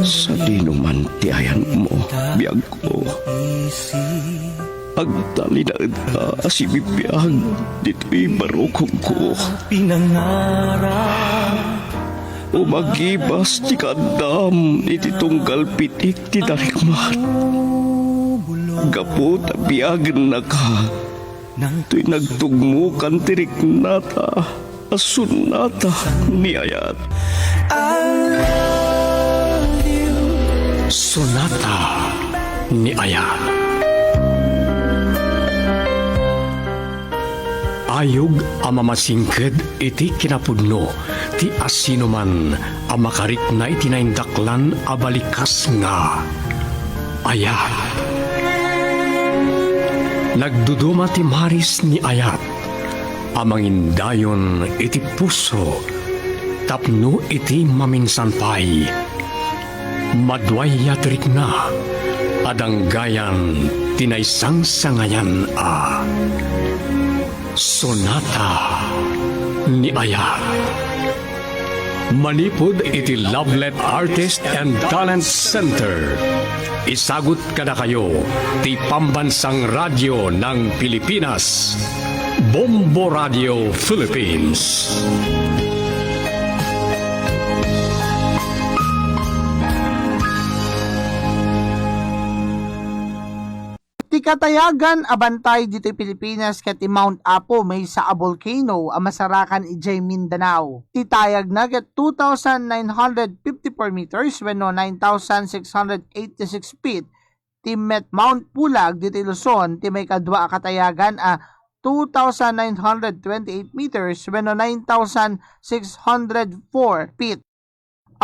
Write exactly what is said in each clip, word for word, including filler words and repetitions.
Sadino man ti ayanmo, biagko. Agtalinaedka a sibibiag ditoy barukongko. Umagibas ti kaaddam iti tunggal pitik ti darikmat. Gapu ta biagennaka, toy nagtugmokan ti riknata a sonata ni ayat. Sonata ni ayat. Ayog a mamasingked iti kinapudno ti asinoman a makarikna iti naindaklan a balikas nga ayat. Nagduduma ti maris ni ayat a mangindayon iti puso tapno iti maminsan pay, maduayat rikna a danggayan ti naisangsangayan a sonata ni ayat. Manipud iti Lovelet Artist and Talent Center, isagut kadakayo ti Pambansang Radyo ng Pilipinas, Bombo Radio Philippines. Ti katayagan a bantay ditoy Pilipinas ket ti Mount Apo, maysa a volcano a masarakan idiay Mindanao. Ti tayagna ket two thousand nine hundred fifty-four meters wenno nine thousand six hundred eighty-six feet. Ti met Mount Pulag ditoy Luzon ti maikadua a katayagan a two thousand nine hundred twenty-eight meters wenno nine thousand six hundred four feet.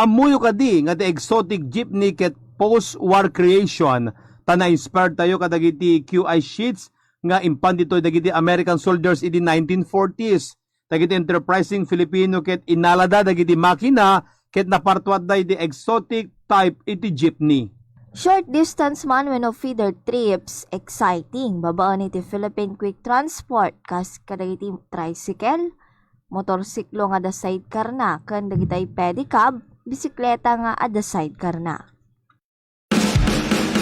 Ammoyo kadi nga ti exotic jeepney ket post-war creation ta na-inspire tayo kadagiti Q I sheets nga impan ditoy dagiti American soldiers idi nineteen forties. Dagiti enterprising Filipino ket inalada dagiti makina ket napartuatda iti exotic type iti jeepney. Short distance man wenno feeder trips, exciting babaen iti Philippine Quick Transport kas kadagiti tricycle, motorsiklo nga adda sidecar-na ken dagitay pedicab, bisikleta nga adda sidecar-na.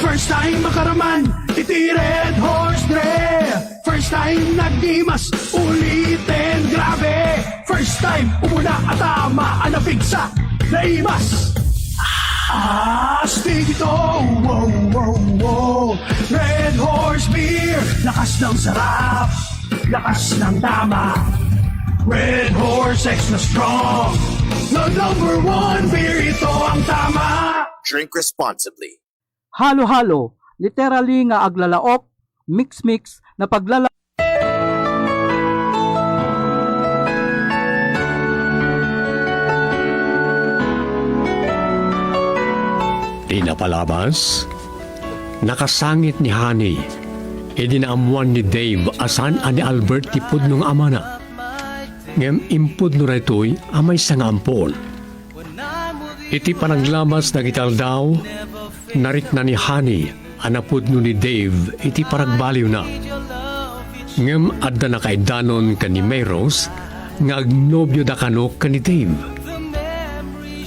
First time makaraman iti Red Horse Dre. First time nagdimas, uliten, grabe. First time umuna a tama a napigsa, naimas. Astig ito, wow, wow, wow. Red Horse Beer, lakas ng sarap. Lakas ng tama. Red Horse Extra Strong. The number one beer, ito ang tama. Drink responsibly. Halo-halo, literally nga aglalaok, mix-mix, na paglala- Di napalabas, nakasangit ni Honey idi naammuan ni Dave a saan a ni Albert ti pudno nga amana. Ngem impudno daytoy a maysa nga ampon. Iti panaglabas dagiti aldaw, narikna ni Honey a napudno ni Dave iti panagbaliwna. Ngem adda nakaiddanon ken ni Mayrose nga agnobioda kano ken ni Dave.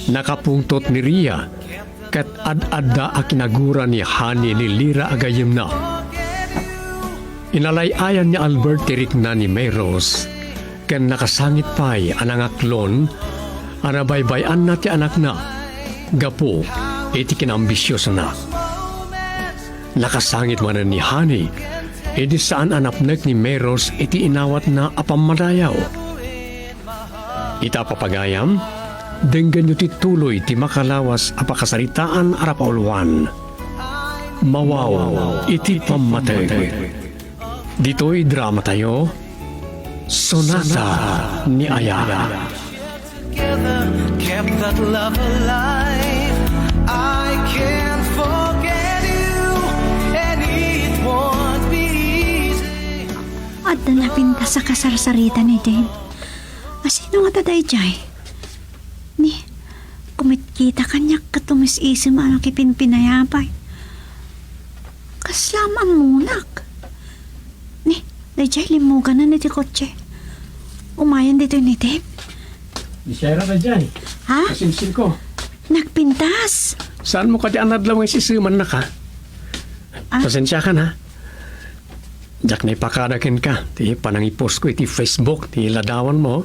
Nakapungtot ni Ria ket ad-adda a kinagura ni Honey ni Lira a gayyemna. Inalay-ayan ni Albert ti rikna ni Mayrose ken nakasangit pay a nangaklon a nabaybay-anna ti anakna gapu iti kinaambisiosona. Nakasangit manen ni Honey idi saan a napnek ni Mayrose iti inawatna a pammadayaw. Ita, papagayam, denggenyo ti tuloy ti makalawas a pakasaritaan a rapauluan. Mawaw iti pammateg. Ditoy dramatayo, Sonata ni Ayala. Together, kept that love alive. I can't forget you, and it won't be easy. Adda na pintas a kasarsarita ni Dave. Asino ngata daydiay? Ni, kumitkita kaniak ket umis-isem a nakipinpinayabay. Kasla ammonak. Ni, daydiay limmuganan iti kotse. Umayen ditoy ni Dave. Ni Shaira daydiay. Ha? Kasimsim ko. Nagpintas? Saanmo kadi a nadlaw nga isisemannaka? Ah? Pasensiakan, ha? Diak naipakada kenka ti panangipost ko iti Facebook ti ladawanmo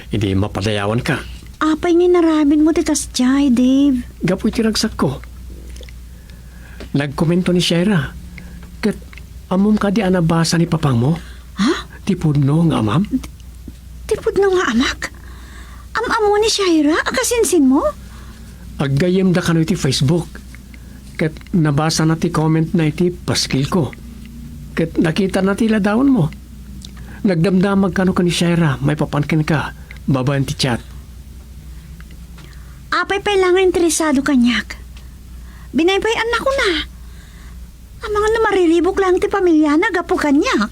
idi mapadayawanka. Apay nga inaramidmo ti kasdiay, Dave? Gapu iti ragsakko. Nagkomento ni Shaira. Ket ammom kadi a nabasa ni papangmo? Ha? Ti pudno nga amam? Ti pudno nga amak? Am-ammo ni Shaira a kasinsinmo? Aggayyemda kano iti Facebook. Ket nabasana ti commentna iti paskilko. Ket nakitana ti ladawanmo. Nagdamdamag kano ken ni Shaira maipapan kenka babaen ti chat. Apay pay la nga interesado kaniak? Binaybay-annakona. Amangan no mariribuk laeng ti pamiliana gapu kaniak.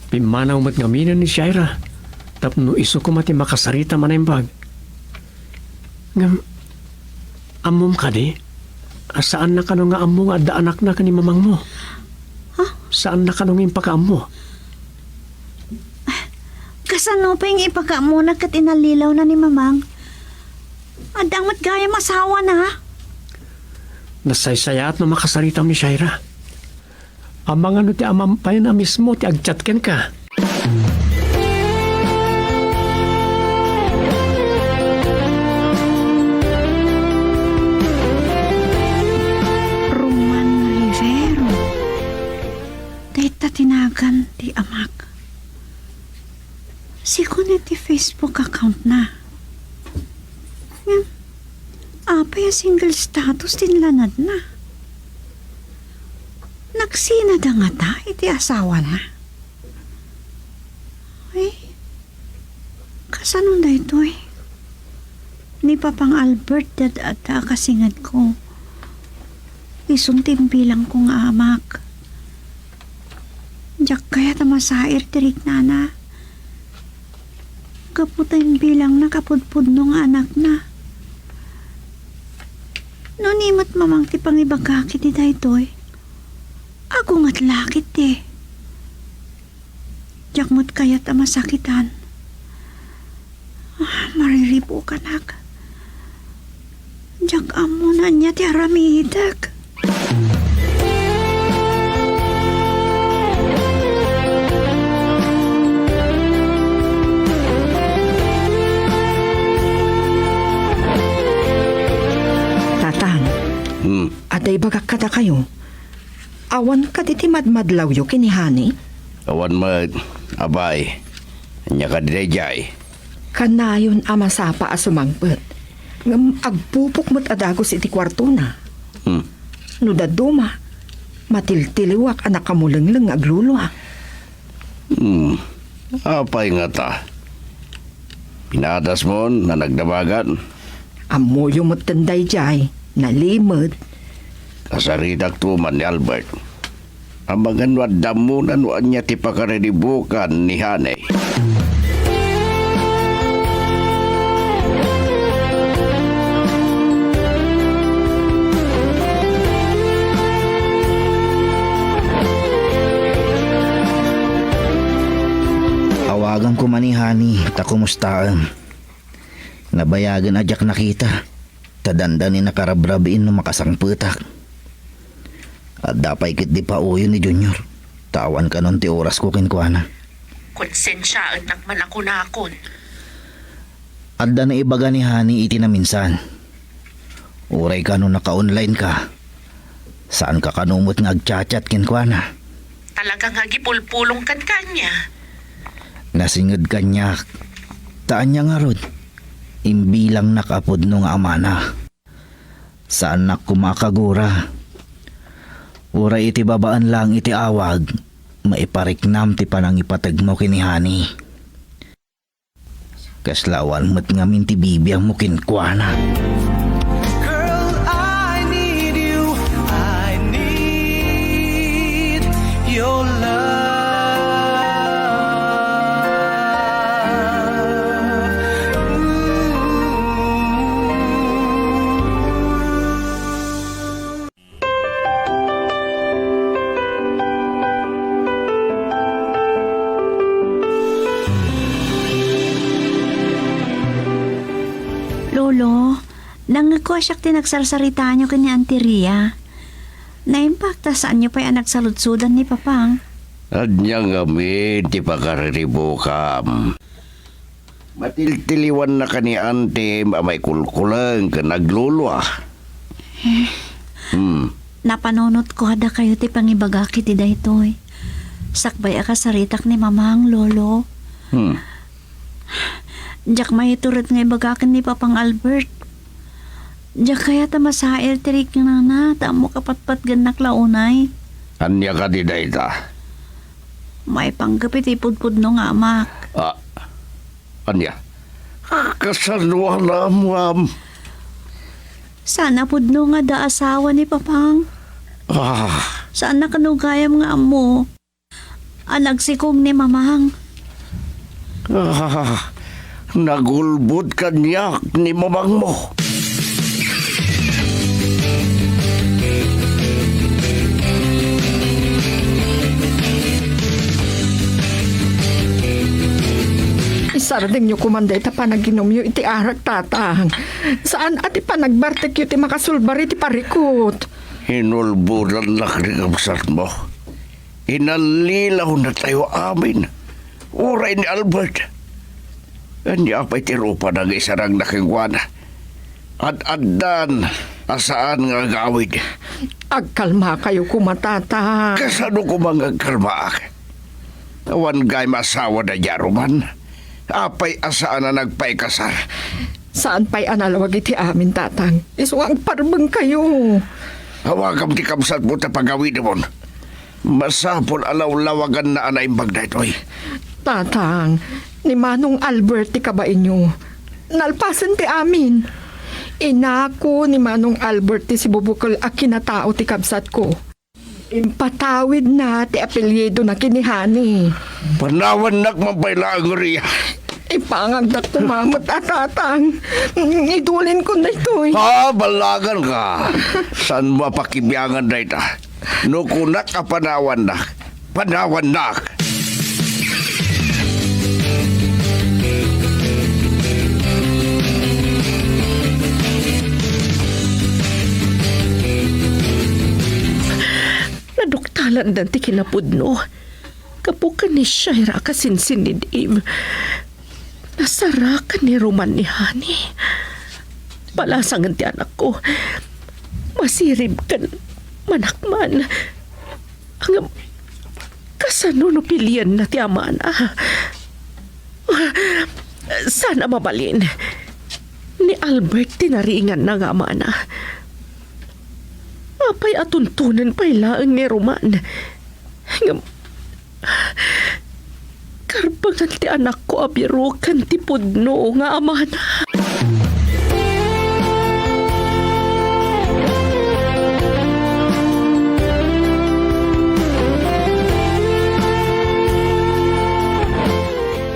Pimmanaw met ngamin ni Shaira tapno isu koma ti makasarita a naimbag. Ngem, ammom kadi a saanna kano nga ammo nga adda anakna ken ni mamangmo? Ha? Saanna kano nga impakaammo? Kasano pay nga ipakaammona ket inallilawna ni mamang? Adda met gayam asawana. Nasaysayaat no makasaritam ni Shaira. Amangan no ti amam pay a mismo ti agchat kenka. Roman Rivero. Dayta ti nagan ti amak. Sigun iti Facebook account na. Ngem, apay a single status ti inlanadna? Nagsinada ngata iti asawana? Ay, kasano daytoy? Ni Papang Albert ti ad-adda a kasingadko. Isun ti imbilangko nga amak. Diak kayat a masair ti riknana. Gapu ta imbilangna kapudpudno nga anakna. No ni met mamang ti pangibagak iti daytoy, agunget la ketdi. Diak met kayat a masakitan. Ah, mariribukanak. Diak ammo no ania ti aramidek. Tatang, Hmm. adda ibagak kadakayo. Awan kadi ti madmadlawyo ken ni Honey? Awan met, abay. Ania kadi daydiay? Kanayon a masapa a sumangpet. Ngem agpupok met a dagus iti kuartona. Hmm. No dadduma, matiltiliwak a nakamulengleng nga aglulua. Hmm. Apay ngata? Pinadasmon a nagdamagan? Ammoyo metten daydiay, nalimed. Kasaritakto man ni Albert. Amangan no adda ammona no ania ti pakariribukan ni Honey. Awaganko man ni Honey ta kumustaem. Nabayagen a diak nakita, ta dandani nakarabrab-in no makasangpetak. Adda pay ketdi pauyo ni Junior, ta awan kanon ti orasko kenkuana. Konsensiaennak man a kunakon. Adda naibaga ni Honey iti naminsan. Uray kano naka-online ka, saanka kano met nga agchat-chat kenkuana. Talaga nga agipulpulong kenka ania? Nasinged kaniak. Ta ania ngarud? Imbilangnak a pudno nga amana. Saannak koma a kagura. Uray iti babaen laeng iti awag, maipariknam ti panangipategmo ken ni Honey. Kasla awan met ngamin ti bibiangmo kenkuana. Girl, I need you. I need your love. Ooh. Lolo, Nangngegko a siak ti nagsarsaritaanyo ken ni Auntie Ria. Naimbag ta saanyo pay a nagsaludsodan ni Papang. Ania ngamin ti pakariribukam? Matiltiliwannaka ni Auntie a maikulkuleng ken aglulua. Hmm. Napanunotko a dakayo ti pangibagak iti daytoy. Sakbay a kasaritak ni Mamang, Lolo. Hmm. Diak maitured nga ibaga ken ni Papang Albert. Diak kayat a masael ti riknana, ta ammok a patpatgennak la unay. Ania kadi dayta? Maipanggep iti pudpudno nga amak. Ah, ania? Kasano a naamuam? Saan a pudno nga adda asawa ni Papang. Ah. Saan a kano gayam nga ammo a nagsikog ni Mamang. Ah, nagulbod kaniak ni Mamangmo. Isardengyo koman dayta panaginumyo iti arak, Tatang. Saan a ti panagbartekyo ti makasulbar iti parikut. Inulbodannak ni kabsatmo. Inallilawnatayo amin. Uray ni Albert. Ania pay ti rupana nga isarangna kenkuana? Ad-addan a saan nga agawid. Agkalmakayo koma, Tatang. Kasano koma nga agkalmaak? Awan gayam asawa daydiay a Roman. Apay a saan a nagpaikasar? Saan pay a nalawag iti amin, Tatang. Isu nga agparbengkayo. Awagam ti kabsatmo ta pagawidemon. Masapul a lawlawaganna a naimbag daytoy. Tatang, ni Manong Albert ti kabainyo. Nalpasen ti amin. Inako ni Manong Albert ti sibubukel a kinatao ti kabsatko. Impatawidna ti apelyidona ken ni Honey. Panawannak man pay laeng, Ria. Ipangagdak koma met a, Tatang. Idulinko daytoy. Ah, ballaganka. Saanmo a pakibiangan dayta? No kunak a panawannak, panawannak. Naduktalan ti kinapudno. Gapu ken ni Shaira a kasinsin ni Dave, nasarakan ni Roman ni Honey. Balasangen ti anakko. Masirib ken manakman. Ngem, kasano no pilienna ti amana? Saan a mabalin. Ni Albert ti nariinganna nga amana. Apay a tuntunen pay laeng ni Roman? Ngem, karbengan ti anakko a biro ken ti pudno nga amana.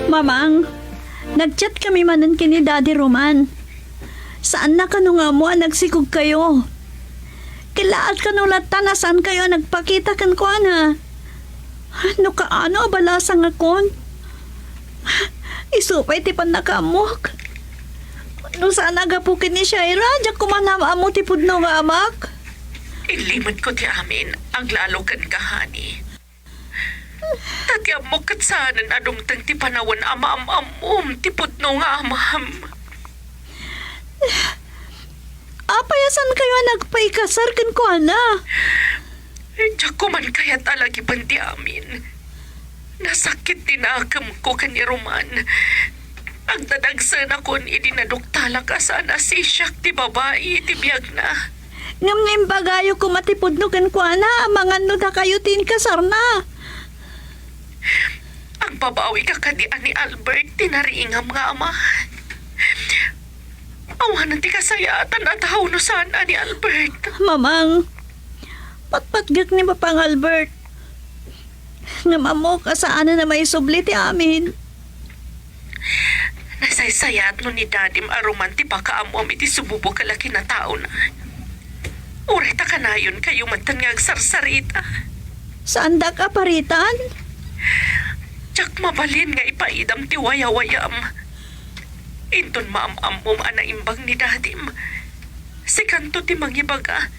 Mamang, nag-chat kami manen ken ni Daddy Roman. Saanna kano nga ammo a nagsikogkayo. Kellaat kano latta a saankayo a nagpakita kenkuana. No kaano a balasangakon, isu pay ti pannakaammok. No saan a gapu ken ni Shaira, diak koma naam-ammo ti pudno nga amak. Inlimetko ti amin, aglalo ken ka, honey. Ta ti ammok ket saanen a dumteng ti panawen a maam-ammom ti pudno nga amam. Apay a saankayo a nagpaikasar kenkuana? Diak koman kayat a lagipen ti amin. Nasakit ti nakemko ken ni Roman. Agdadagsenakon idi naduktalak a saan a sisiak ti babai iti biagna. Ngem no imbagayo koma ti pudno kenkuana, amangan no dakayo ti inkasarna. Agbabawika kadi a ni Albert ti nariingam nga ama? Awanen ti kasayaatan a tao no saan a ni Albert. Mamang, patpatgek ni Papang Albert. Ngem ammok a saanen a maisubli ti amin. Nasaysayaat no ni Dadim a Roman ti pakaammoam iti sububukel a kinataona. Uray ta kanayonkayo metten nga agsarsarita. Saandak a paritan? Diak mabalin nga ipaidam ti wayawayam. Inton maam-ammom a naimbag ni Dadim, Sikanto ti mangibaga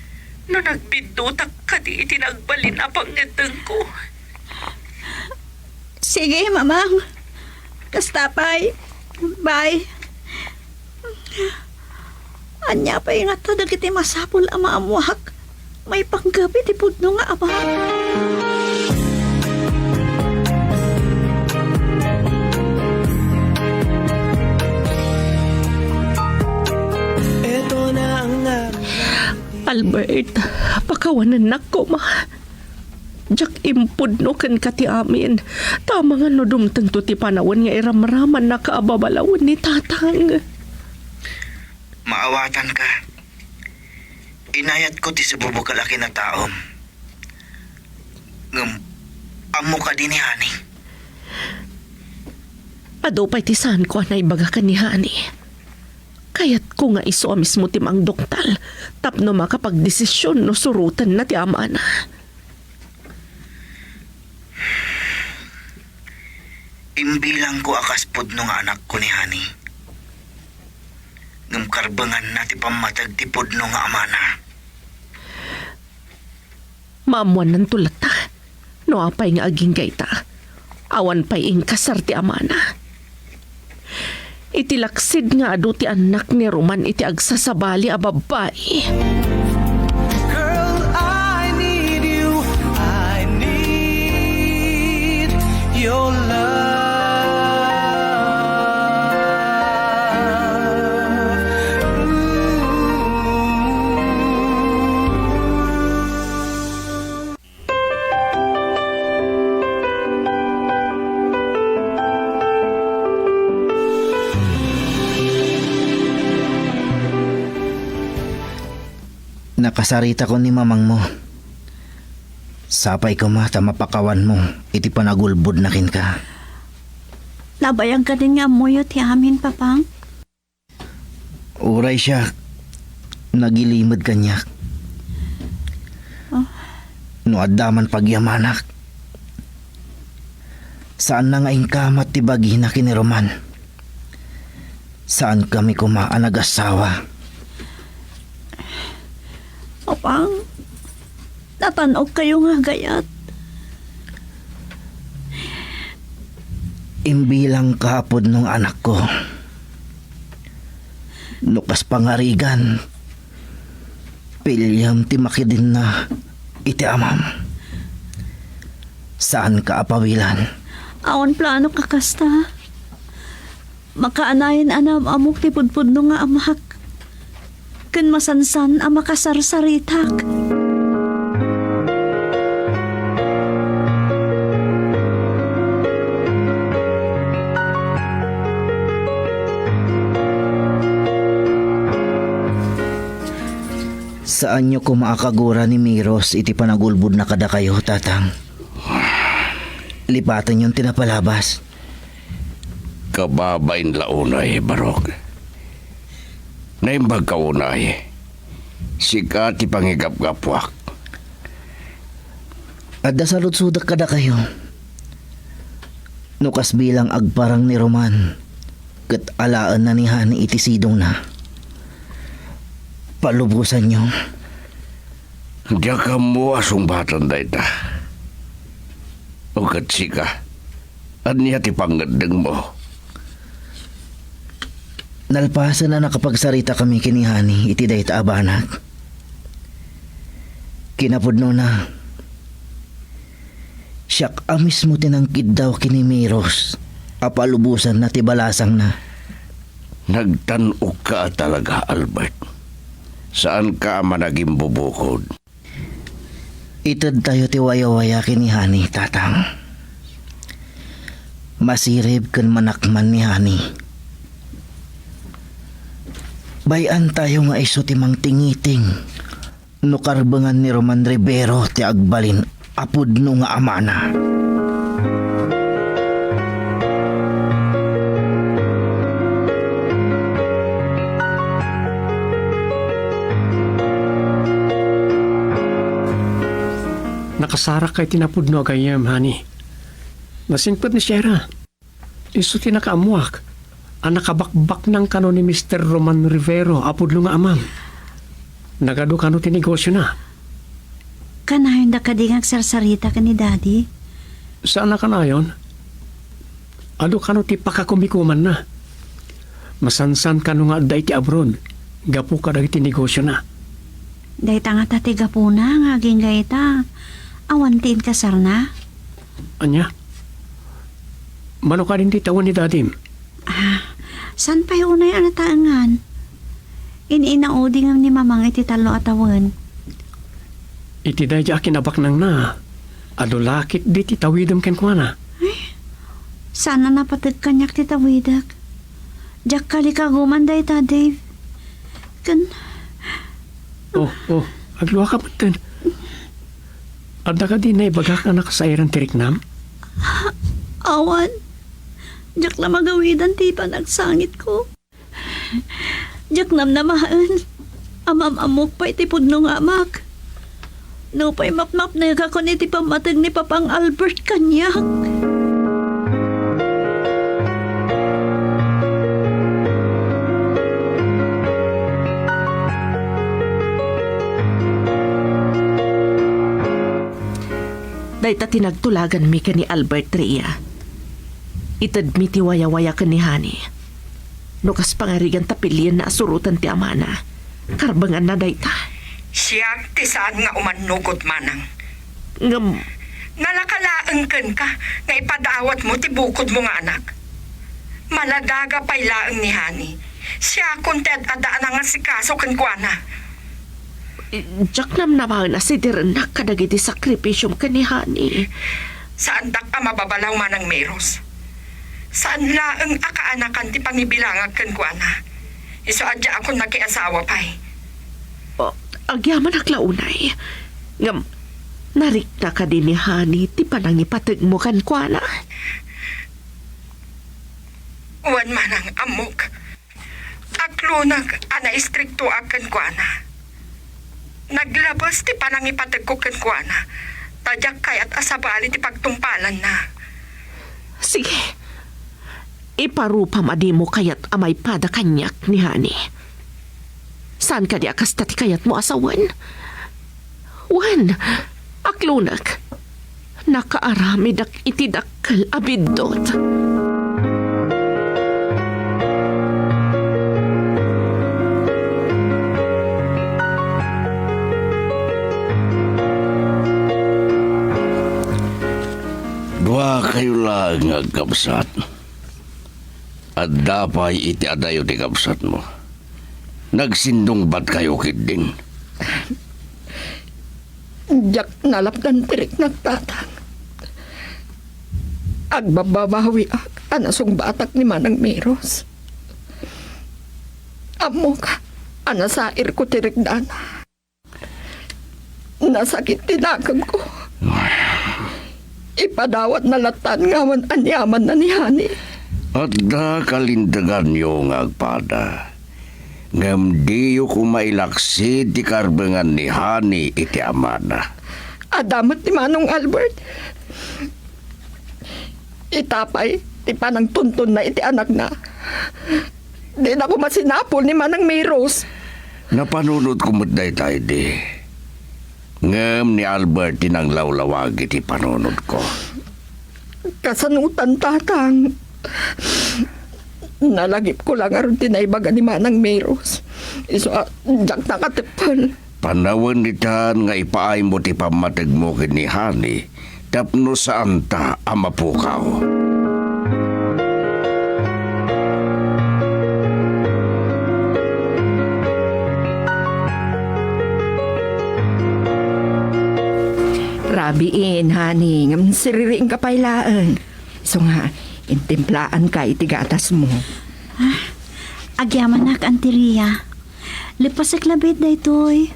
no nagbiddutak kadi iti nagbalin a pangngeddengko. Sige, Mamang. Kasta pay. Bye. Ania pay ngata dagiti masapul a maammuak maipanggep iti pudno nga ama? Albert, pakawanennak koma. Diak impudno kenka ti amin, ta amangan no dumtengto ti panawen nga iramramannaka a babalawen ni Tatang. Maawatanka. Inayatko ti sububukel a kinataom. Ngem, ammo kadi ni Honey? Adu pay ti saanko a naibaga ken ni Honey. Kayatko nga isu a mismo ti mangduktal tapno makapagdesisyon no surotenna ti amana. Imbilangko a kas pudno nga anakko ni Honey. Ngem karbenganna ti pammateg ti pudno nga amana. Maammuannanto latta no apay nga agingga ita. Awan pay inkasar ti amana. Iti laksid nga adu ti annak ni Roman iti agsasabali a babbai. Girl, I need you. I need your love. Ooh. Nakasaritakon ni mamangmo. Sapay koma ta mapakawanmo iti panagulbodna kenka. Nabayag kadin nga ammoyo ti amin, Papang? Uray siak, nagilimed kaniak. Ah. No adda man pagyamanak, saanna nga inkamat ti bagina ken ni Roman. Saankami koma a nagasawa. Apang, natan-okkayo nga agayat. Imbilangka a pudno nga anakko. No kas pangarigan, piliem ti makidenna iti amam. Saanka a pawilan. Awan planok a kasta. Makaanayon a naam-ammok ti pudpudno nga amak. Ken masansan a makasarsaritak. Saanyo koma a kagura ni Miros iti panagulbodna kadakayo, Tatang. Lipatenyon ti napalabas. Kababain la unay, Barok. Naimbagka unay. Sika ti pangigapgapuak. Adda saludsodek kadakayo. No kas bilang agparang ni Roman, ket alaenna ni Honey iti sidongna, palubosanyo. Diak ammo a sungbaten dayta. O ket sika, ania ti pangngeddengmo? Nalpasen a nakapagsaritakami ken ni Honey iti dayta a banag. Kinapudnona, siak a mismo ti nangkiddaw ken ni Miros a palubosanna ti balasangna. Nagtan-okka a talaga, Albert. Saanka a managimbubukod. Itedtayo ti wayawaya ken ni Honey, Tatang. Masirib ken manakman ni Honey. Bay-antayo nga isu ti mangtingiting no karbengan ni Roman Rivero ti agbalin a pudno nga amana. Nakasarakka iti napudno a gayyem, Honey. Nasimpet ni Sierra. Isu ti nakaammoak a nakabakbaknang kano ni Mister Roman Rivero a pudno nga amam. Nagadu kano ti negosiona? Kanayonda kadi nga agsarsarita ken ni Daddy? Saan a kanayon. Adu kano ti pakakumikumanna. Masansan kano nga adda iti abroad gapu kadagiti negosiona. Dayta ngata ti gapuna nga agingga ita, awan ti inkasarna. Ania? Mano kadin ti tawen ni Dadim? Ah, saan pay unay a nataengan? In-inaudi ngem ni Mamang iti tallo a tawen. Iti daydi a kinabaknangna, adu la ketdi ti tawidem kenkuana. Ay, saan a napateg kaniak ti tawidek. Diak kalikaguman dayta, Dave. Ken Oh, oh, agluaka metten. Adda kadi naibagak a nakasairan ti riknam? Awan. Diak la magawidan ti panagsangitko. Diak namnamaen a mam-ammok pay ti pudno nga amak. Nupay mapmapnekakon iti pammateg ni Papang Albert kaniak. Dayta ti nagtulaganmi ken ni Albert, Rhea. Itedmi ti wayawaya ken ni Honey. No kas pangarigan ta pilienna a suroten ti amana, karbenganna dayta. Siak ti saan nga umannugot, Manang. Ngem nalaka laeng kenka nga ipadawatmo ti bukodmo nga anak. Maladaga pay laeng ni Honey. Siakon ti ad-adda a nangasikaso kenkuana. Diak namnamaen a sidirennak kadagiti sakripisiom ken ni Honey. Saandak a mababalaw, Manang Meros. Saan laeng a kaanakan ti pangibilangak kenkuana. Isu a diakon nakiasawa pay. O, agyamanak la unay. Ngem, narikna kadi ni Honey ti panangipategmo kenkuana? Wen, Manang, ammok. Aklonek a naistriktoak kenkuana. Naglabes ti panangipategko kenkuana, ta diak kayat a sabali ti pagtungpalanna. Sige. Iparupam a dimo kayat a maipada kaniak ni Honey. Saan kadi a kasta ti kayatmo a sawen? Wen, aklonek. Nakaaramidak iti dakkel a biddut. Duakayo laeng nga agkabsat. Adda pay iti adayo ti kabsatmo. Nagsindungbatkayo ketdin. Diak nalapdan ti riknak, Tatang. Agbabbabawiak a nasungbatak ni Manang Meros. Ammok a nasairko ti riknana. Nasakit ti nakemko. Ipadawatna lattan nga awan aniamanna ni Honey. Adda kalinteganyo nga agpada. Ngem diyo koma ilaksid ti karbengan ni Honey iti amana. Adda met ni Manong Albert. Ita pay ti panangtuntonna iti anakna. Dina koma sinapul ni Manang Meros. Napanunotko met dayta idi. Ngem ni Albert ti nanglawlawag iti panunotko. Kasanotan, Tatang? Nalagipko la ngarud ti naibaga ni Manang Meros. Isu a diak nakateppel. Panawen itan nga ipaaymo ti pammategmo ken ni Honey tapno saanta a mapukaw. Rabiin, Honey, ngem siririingka pay laeng. Isu nga, intimplaanka iti gatasmo. Ah, agyamanak, Auntie Rhea. Leppasek labiit daytoy.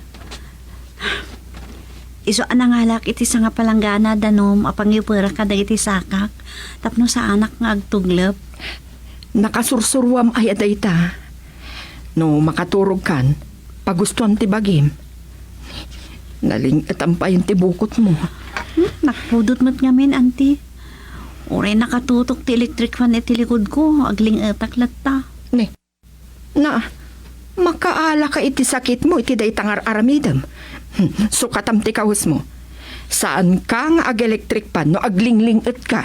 Isu a nangalak iti sangapalanggana danum a pangiupera kadagiti sakak tapno saanak nga agtuglep. Nakasursuruam aya dayta? No makaturogkan, pagustuam ti bagim. Naling-etam payen ti bukotmo. Hmm, nakpudot met ngamin, Auntie. Uray nakatutok ti electric fan iti likudko, agling-etak latta. Ne. Na, Makaalaka iti sakitmo iti dayta nga ar-aramidem. Hmm, sukatam ti kawesmo. Saanka nga ag-electric fan no aglingling-etka.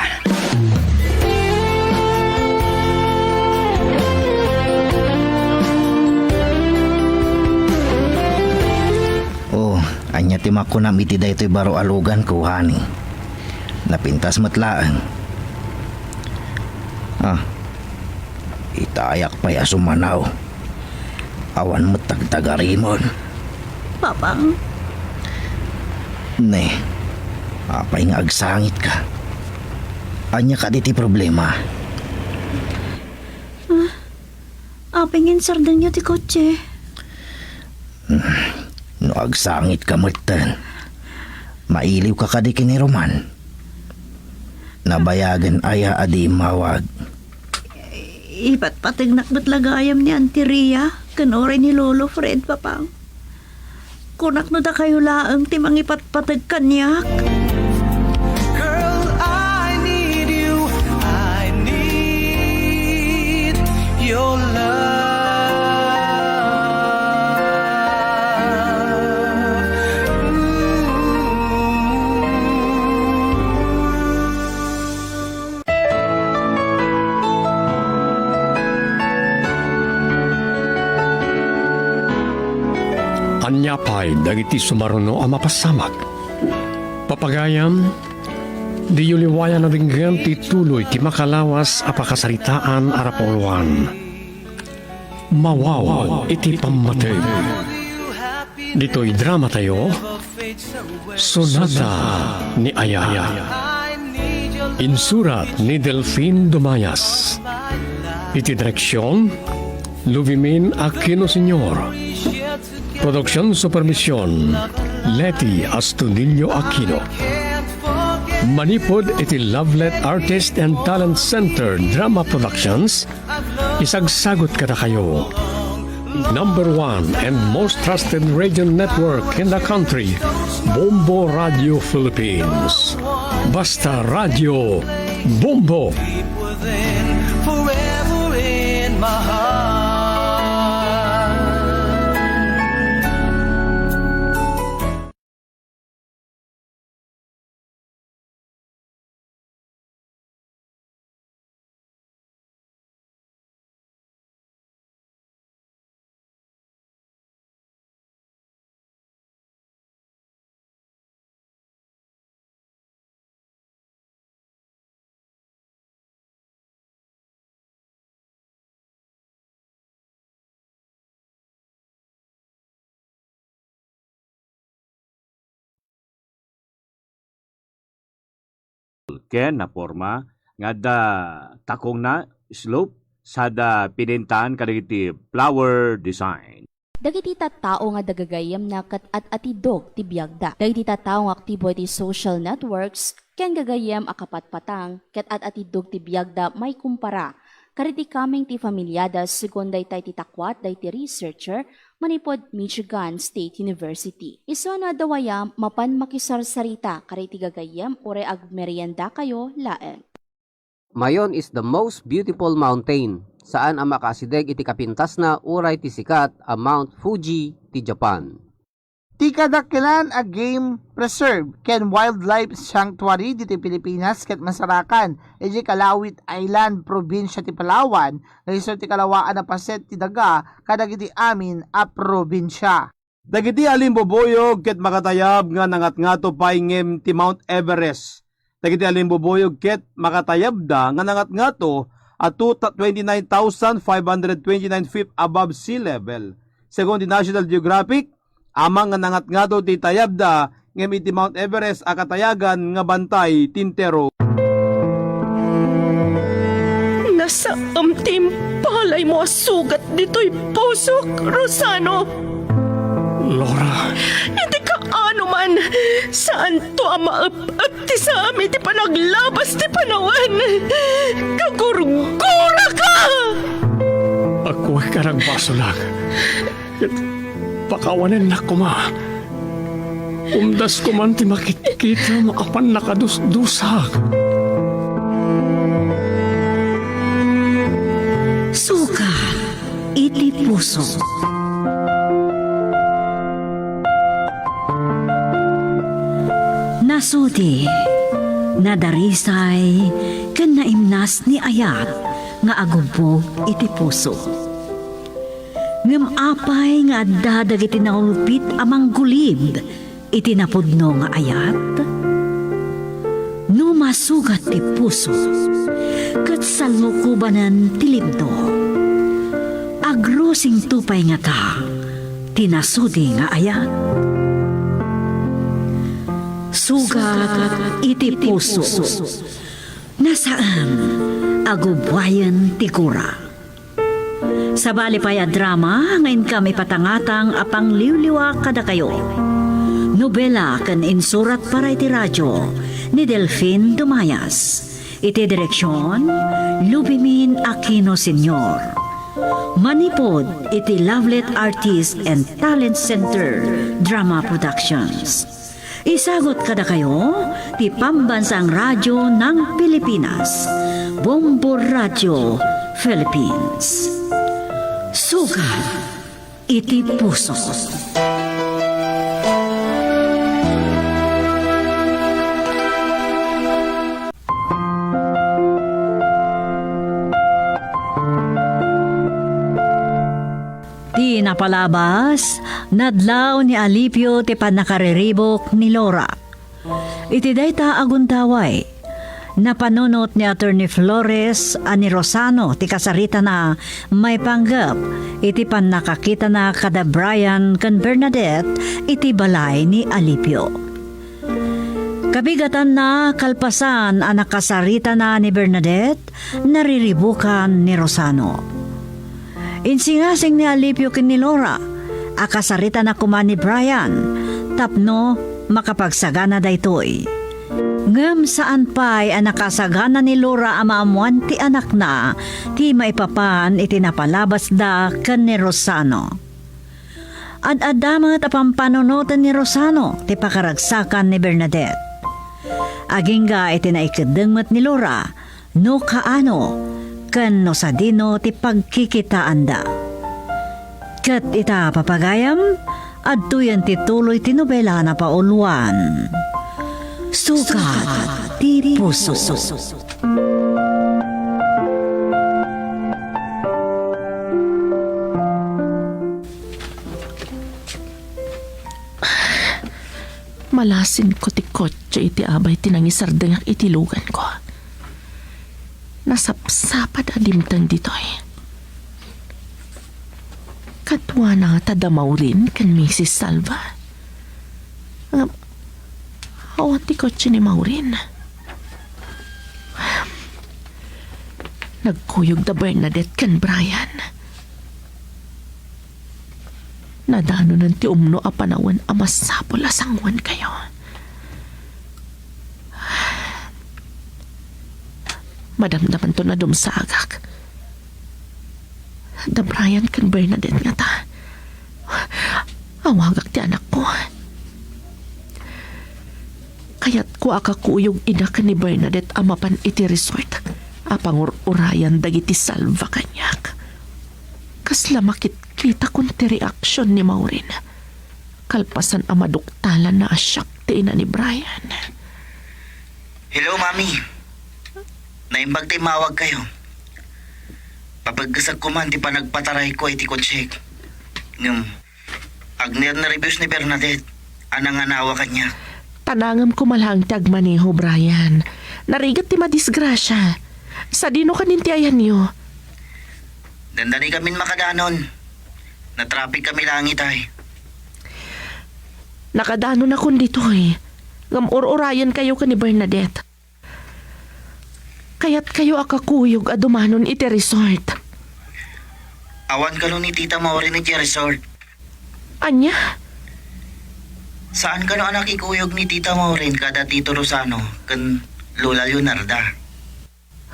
Oh, ania ti makunam iti daytoy baro a luganko, honey? Napintas met laeng. Ah, itayak pay a sumanaw. Awan met tagtagarimon. Papang? Ne, apay nga agsangitka? Ania kadi ti problema? Ah, apay nga insardengyo ti kotse? Hmm, no agsangitka metten, mailiwka kadi ken ni Roman? Nabayagen aya a di immawag? Ipatpategnak met la gayam ni Auntie Ria ken uray ni Lolo Fred, Papang. Kunak no dakayo laeng ti mangipatpateg kaniak. Girl, I need you. I need your love. Ania pay dagiti sumaruno a mapasamak? Papagayam, diyo liwayan a denggen ti tuloy ti makalawas a pakasaritaan a rapuloan. Mawaw iti pammateg. Ditoy dramatayo, Sonata ni Aya. Insurat ni Delfin Dumayas. Iti direksion, Luvimin Aquino Senior. Production supervision, Leti Astudillo Aquino. Manipud iti Lovelet Artist and Talent Center Drama Productions, isagsagut kadakayo. Number one and most trusted radio network in the country, Bombo Radio Philippines. Basta Radio Bombo. Forever in my heart. Ken naporma nga adda takongna, slope, sada pinintaan kadagiti flower design. Dagiti tattao nga dagagayemna ket at-atidog ti biagda. Dagiti tattao nga aktibo iti social networks ken gagayem a kapatpatang ket at-atidog ti biagda maikumpara kadagiti kameng ti familiada, segun daytay ti takuat dagiti researcher manipud Michigan State University. Isu a no adda wayam, mapan makisarsarita kadagiti gagayem uray agmeriendakayo laeng. Mayon is the most beautiful mountain. Saan a makaasideg iti kapintasna uray ti sikat a Mount Fuji ti Japan. Ti kadakkelan a game preserve ken wildlife sanctuary ditoy Pilipinas ket masarakan idiay Calauit Island, probinsia ti Palawan, nga isu ti kalawaan a paset ti daga kadagiti amin a probinsia. Dagiti alimbubuyog ket makatayab nga nangatngato pay ngem ti Mount Everest. Dagiti alimbubuyog ket makatayabda nga nangatngato a two, twenty-nine thousand five hundred twenty-nine feet above sea level. Segun ti National Geographic, ammang nga nangatngato ti tayabda ngem iti Mount Everest a katayagan nga bantay ti entero. Nasaem ti impalaymo a sugat ditoy pusok, Rosano. Laura. Iti kaano man, saanto a maep-ep ti saam iti panaglabas ti panawen. Kagurguraka! Agkuak a nagbasolak. Pakawanennak koma. Umdasko man ti makitkitam a pannakadusdusak. Sukat, iti puso. Nasudi, nadarisay, ken naimnas ni ayat nga agubbog iti puso. Ngem apay nga adda dagiti naulpit a manggulib iti napudno nga ayat? No masugat ti puso ket salukobanen ti libno, agrusingto pay ngata ti nasudi nga ayat? Sugat iti puso. Nasaem a gubbuayen ti gura. Sabali pay a drama nga inkam ipatangatang a pangliwliwa kadakayo. Nobela ken insurat para iti radio ni Delfin Dumayas. Iti direksion, Lubimin Aquino Senior. Manipud iti Lovelet Artist and Talent Center Drama Productions. Isagut kadakayo ti Pambansang Radyo ng Pilipinas, Bombo Radyo Philippines. Sugat iti puso. Ti napalabas, nadlaw ni Alipio ti pannakariribuk ni Laura. Iti dayta a gundaway, napanunot ni Attorney Flores a ni Rosano ti kasaritana maipanggep iti pannakakitana kada Brian ken Bernadette iti balay ni Alipio. Kabigatanna, kalpasan a nakasaritana ni Bernadette, nariribukan ni Rosano. Insingasing ni Alipio ken ni Laura a kasaritana koma ni Brian tapno makapagsagana daytoy. Ngem saan pay a nakasagana ni Laura a maammoan ti anakna ti maipapan iti napalabasda ken ni Rosano. Ad-adda met a pampanunoten ni Rosano ti pakaragsakan ni Bernadette. Agingga iti naikeddeng met ni Laura no kaano ken no sadino ti pagkikitaanda. Ket ita, papagayam, adtoyen ti tuloy ti nobela a napauluan, Sugat ti Puso. Malasinko ti kotse iti abay ti nangisardengak iti luganko. Nasapsapad a dimteng ditoy. Kaduana ngata da Maureen ken Misis Salva. Ngem, awan ti kotse ni Maureen. Nagkuyog da Bernadette ken Brian. Nadanonen ti umno a panawen a masapul a sanguankayo. Madamdamanto a dumsagak. Da Brian ken Bernadette ngata. Awagak ti anakko. Kayatko a kakuyog ida ken ni Bernadette a mapan iti resort a pangur-urayan dagiti Salva kaniak. Kasla makitkitakon ti reaksion ni Maureen kalpasan a maduktalanna a siak ti ina ni Brian. Hello, Mami. Naimbag ta immawagkayo. Papaggesek koman ti panagpatarayko iti kotsek. Ngem, agnernerbios ni Bernadette a nanganawa kaniak. Tanangem koma laeng ti agmaneho, Brian. Narigat ti madisgrasia. Sadino kanin ti ayanyo? Dandani kamin makadanon. Natrapik kami laeng itay. Nakadanonakon ditoy. Ngem ur-urayenkayo ken ni Bernadette. Kayatkayo a kakuyog a dumanon iti resort. Awan kano ni Tita Maureen iti resort. Ania? Saan kano a nakikuyog ni Tita Maureen kada Tito Rosano ken Lola Leonarda?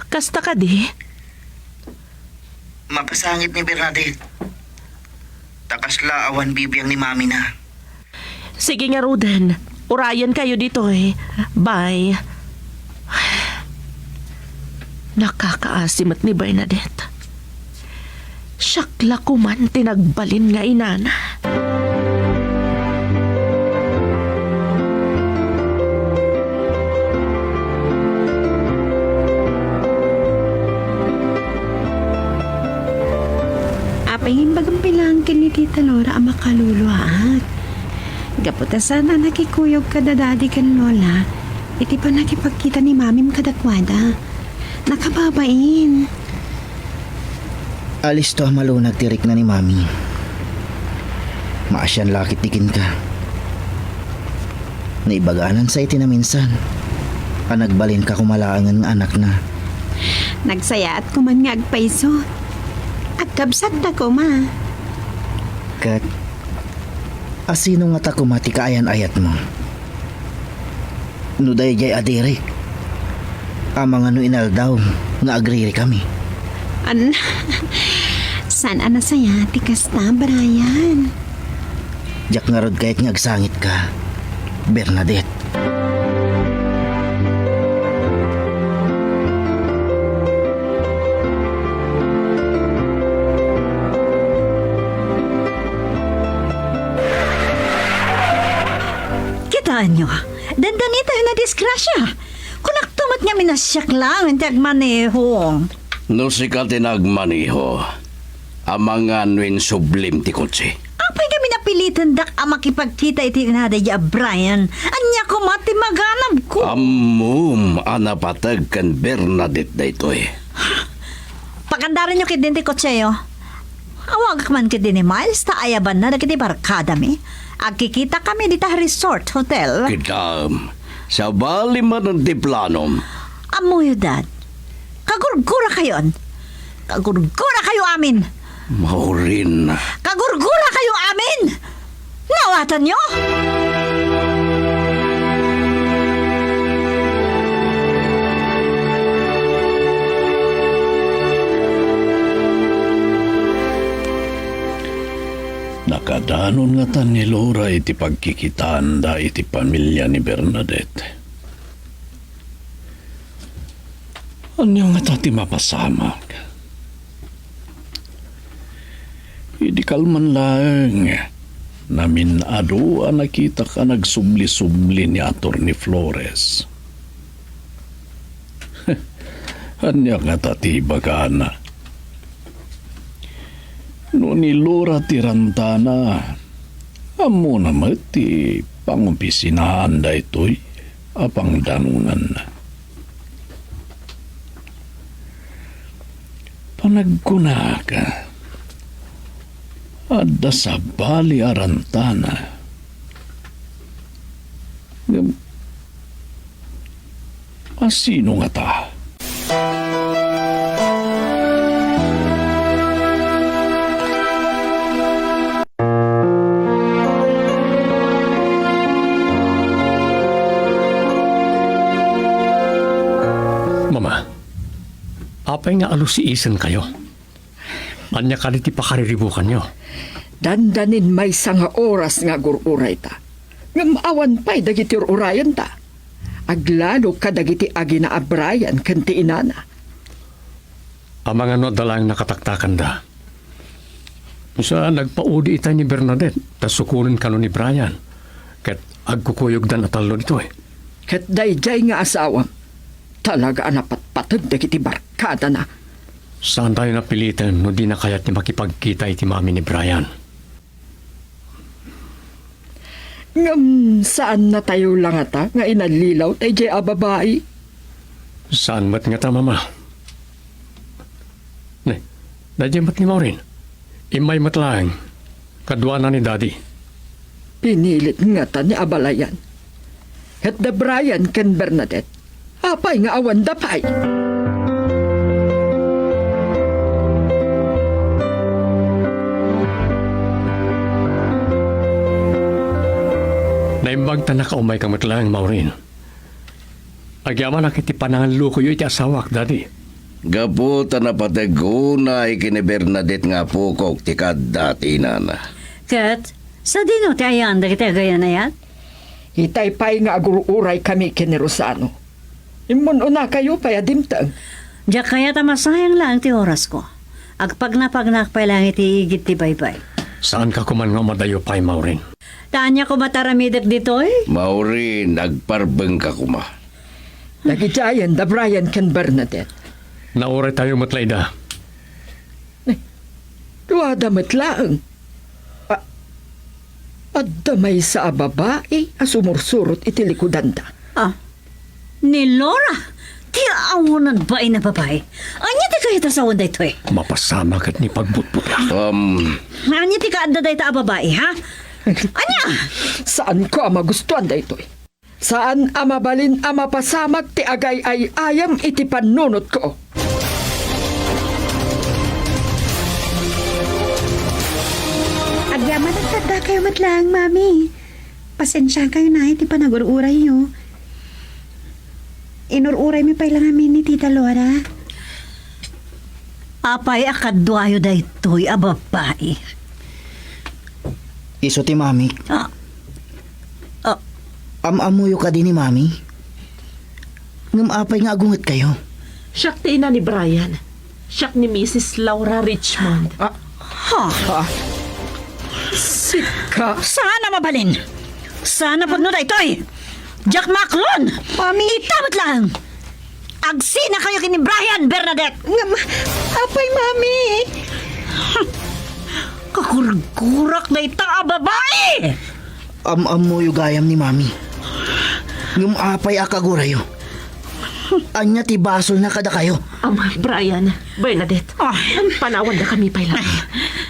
Kasta kadi? Makasangit ni Bernadette. Ta kasla awan bibiang ni mamina. Sige ngaruden, urayenkayo ditoy. Bye. Nakakaasi met ni Bernadette. Siak la koman ti nagbalin nga inana. Apay nga imbagam pay laeng ken ni Tita Laura a makaluluaak? Gapu ta saan a nakikuyog kada Daddy ken Lola iti pannakipagkita ni Mamim kadakuada. Nakababain. Alisto a malunag ti rikna ni Mami. Maasian la ketdi kenka. Naibaga a nansa iti naminsan a nagbalinka koma laengen nga anakna. Nagsayaat koman nga agpayso. Agkabsat ta koma. Ket, asino ngata koma ti kaayan-ayatmo? No daydiay a Derek, amangan no inaldaw nga agririkami. An-, saan a nasayaat ti kasta, Brian? Diak ngarud kayat nga agsangitka, Bernadette. Kitaenyo, dandanitayo a disgrasya. Kunakto met ngamin a siak laeng ti agmaneho. No sika ti nagmaneho, amangan no insublim ti kotse. Apay ngamin a pilitendak a makipagkita iti inana daydiay a Brian? Ania koma ti maganabko? Ammom a napateg ken Bernadette daytoy. Pagandarenyo ketdin ti kotseyo. Awagak man ketdi ni Miles ta ayabanna dagiti barkadami. Agkikitakami dita resort hotel. Kitaem, sabali manen ti planom. Ammoyo, Dad. Kagurgurakayon. Kagurgurakayo amin. Maureen. Kagurgurakayo amin! Naawatanyo? Nakadanon ngata ni Laura iti pagkikitaanda iti pamilia ni Bernadette. Ania ngata ti mapasamak? Idi kalman laeng, namin-adu a nakitak a nagsubli-subli ni Attorney Flores. Ania ngata ti ibagana? No ni Laura ti rantana, ammona met ti pangopisinaan daytoy a pangdanonganna. Panagkunak, adda sabali a rantana. Ngem, asino ngata? Mama, apay nga alusiisenkayo? Ania kadi ti pakariribukanyo? Dandanin maysa nga oras nga agur-urayta. Ngem awan pay dagiti ur-urayenta. Aglalo kadagiti agina a Brian ken ti inana. Amangan no adda laeng nakataktakanda. Sa nagpaudi itay ni Bernadette, ta sukonen kano ni Brian, ket agkukuyogdan a tallo ditoy. Ket daydiay nga asawam, talaga a napatpateg dagiti barkadana. Saantayo napiliten no dina kayat ti makipagkita iti mami ni Brian. Ngem saannatayo la ngata nga inallilaw daydiay a babai? Saan met ngata, Mama. Ne, daydiay met ni Maureen. Immay met laeng. Kaduana ni Daddy. Pinilit ngata ni abalayan. Ket da Brian ken Bernadette, apay nga awanda pay? Naimbag ta nakaumayka met laeng, Maureen. Agyamanak iti panangallukoyo iti asawak, Daddy. Gapu ta napateg unay ken ni Bernadette nga apokok ti kaadda ti inana. Ket, sadino ti ayaan dagiti agayan-ayat? Itay pay nga agur-uraykami ken ni Rosano. Immun-unakayo pay a dimteng. Diak kayat a masayang laeng ti orasko. Agpagnapagnaak pay laeng iti igid ti baybay. Saanka koma nga umadayo pay, Maureen? Ta ania koma ti aramidek ditoy? Maureen, agparbengka koma. Dagiti ayan da Brian ken Bernadette. Nauraytayo met la ida. Duada met laeng. A-, adda maysa a babai a sumursurot iti likudanda. Ah, ni Laura, ti awanan bain a babai. Ania ti kayat a sawen daytoy? Mapasamak ket ni pagbutbutla. Um, Ania ti kaadda dayta a babai, ha? Ania? Saanko a magustuan daytoy. Saan a mabalin a mapasamak ti agay-ay-ayam iti pannunotko. Agyamanak kadakayo met laeng, Mami. Pasensiakayo na iti panagur-urayyo. Inur-uraymi pay la ngamin ni Tita Laura. Apay a kaduayo daytoy a babai? Isu ti mamik. Ah. Ah. Am-ammoyo kadi ni Mami? Ngem apay nga agungetkayo? Siak ti ina ni Brian. Siak ni Missus Laura Richmond. Ah. Ha? Ah. Sika? Saan a mabalin? Saan a pudno daytoy? Diak maaklon! Mami! Ita met laeng! Agsinakayo ken ni Brian, Bernadette! Ngem, apay, Mami! Kagurgurak dayta a babai! Am-ammoyo gayam ni Mami. Ngem apay a kagurayo? Ania ti basolna kadakayo? Ama, Brian, Bernadette, ah, panawandakami pay la.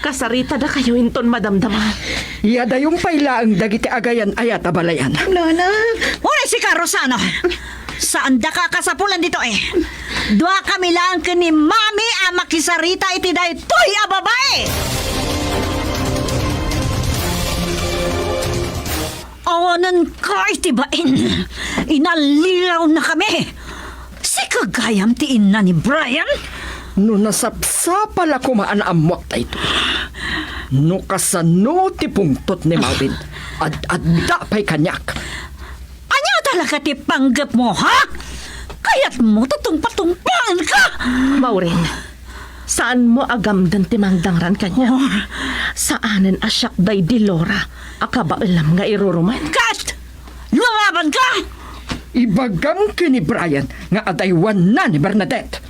Kasaritadakayo inton madamdama. Yadayon pay laeng dagiti agayan-ayat a balayan. Nana. Uray sika, Rosana. Saandaka a kasapulan ditoy. Duakami laeng ken ni Mami a makisarita iti daytoy a babai. Awanenka iti bain. Inallilawnakami. Sika gayam ti inna ni Brian? No nasapsapa la koma a naammoak daytoy. No kasano ti pungtot ni Maureen, ad-adda pay kaniak. Ania talaga ti panggepmo, ha? Kayatmo ti tungpatungpaenka? Maureen, saanmo a gamden ti mangdangran kaniak? Oh. Saanen a siak daydi Laura a kabaelam nga irurumen. Ket lumabanka! Ibagam ken ni Brian nga adaywanna ni Bernadette.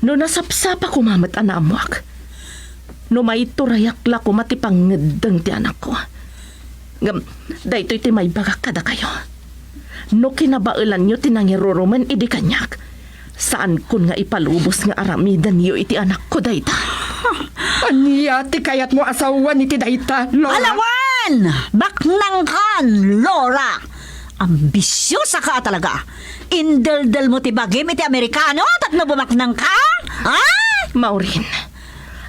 No nasapsapa koma met a naammoak, no maiturayak la koma ti pangngeddeng ti anakko. Ngem daytoy ti maibagak kadakayo. No kinabaelanyo ti nangirurumen idi kaniak, saankon nga ipalubos nga aramidenyo iti anakko dayta. Ania ti kayatmo a sawen iti dayta, Laura? Alawan! Baknangkan, Laura! Ambisiosaka talaga! Indeldelmo ti bagim iti Amerikano tapno bumaknangka? Ha? Maureen,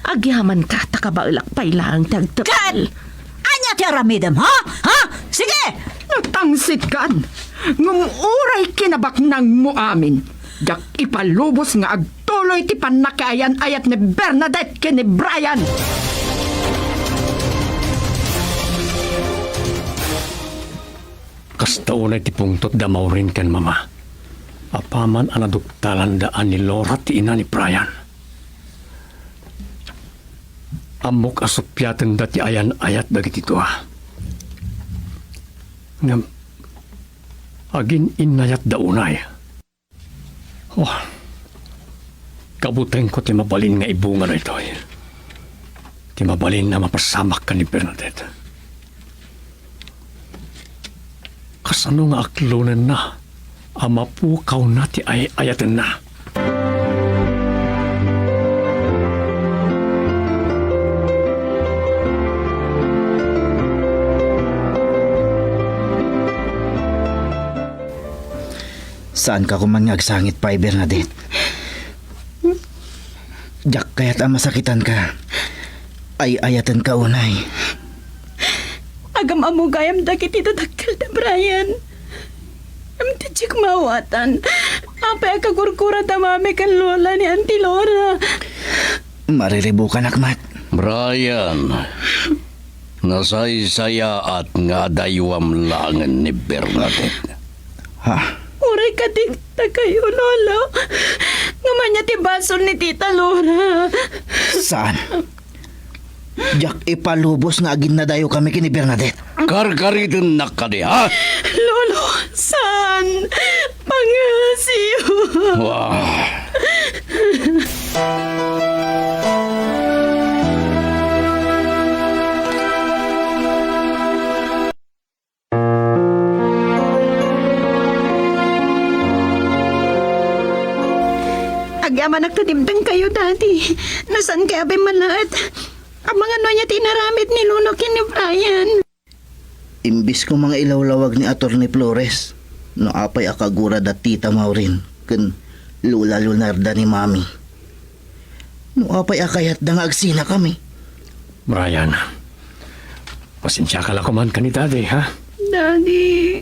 agyamanka ta kabaelak pay laeng ti agtepel. Ket ania ti aramidem, ha? Ha? Sige! Natangsitkan, ngem uray kinabaknangmo amin, diak ipalubos nga agtuloy ti pannakayan-ayat ni Bernadette ken ni Brian. Kasta unay ti pungtot da Maureen ken Mama. Apaman a naduktalanda a ni Laura ti ina ni Brian. Ammok a suppiatenda ti ayan-ayat dagiti dua. Ngem, agin-innayatda unay. Oh, kabutengko ti mabalin nga ibunga daytoy. Ti mabalin a mapasamak ken ni Bernadette. Kasano nga aklonenna a mapukawna ti ay-ayatenna? Saanka koman nga agsangit pay, Bernadette. Diak kayat a masakitanka. Ay-ayatenka unay. Agam-ammo gayam dagiti dadakkel da Brian. Ngem ti diak maawatan, apay a kagurgura da Mami ken Lola ni Auntie Laura? Mariribukanak met. Brian, nasaysayaat nga adaywam laengen ni Bernadette. Ha? Uray kadi dakayo, Lolo, nga Ania ti basol ni Tita Laura? Saan? Diak ipalubos nga aginnadayokami ken ni Bernadette. Karkaritennak kadi, ha? Lolo, saan? Pangasio. Wah. Agyamanak ta dimtengkayo, Daddy. No saan kayo a bimmalaet? Amangan no ania ti inaramid ni Lolo ken ni Brian? Imbis ko mangailawlawag ni Attorney Flores, no apay a kagura da Tita Maureen ken Lola Leonarda ni Mami. No apay a kayatda nga agsinakami. Brian, pasensiaka la koman ken ni Daddy, ha? Daddy,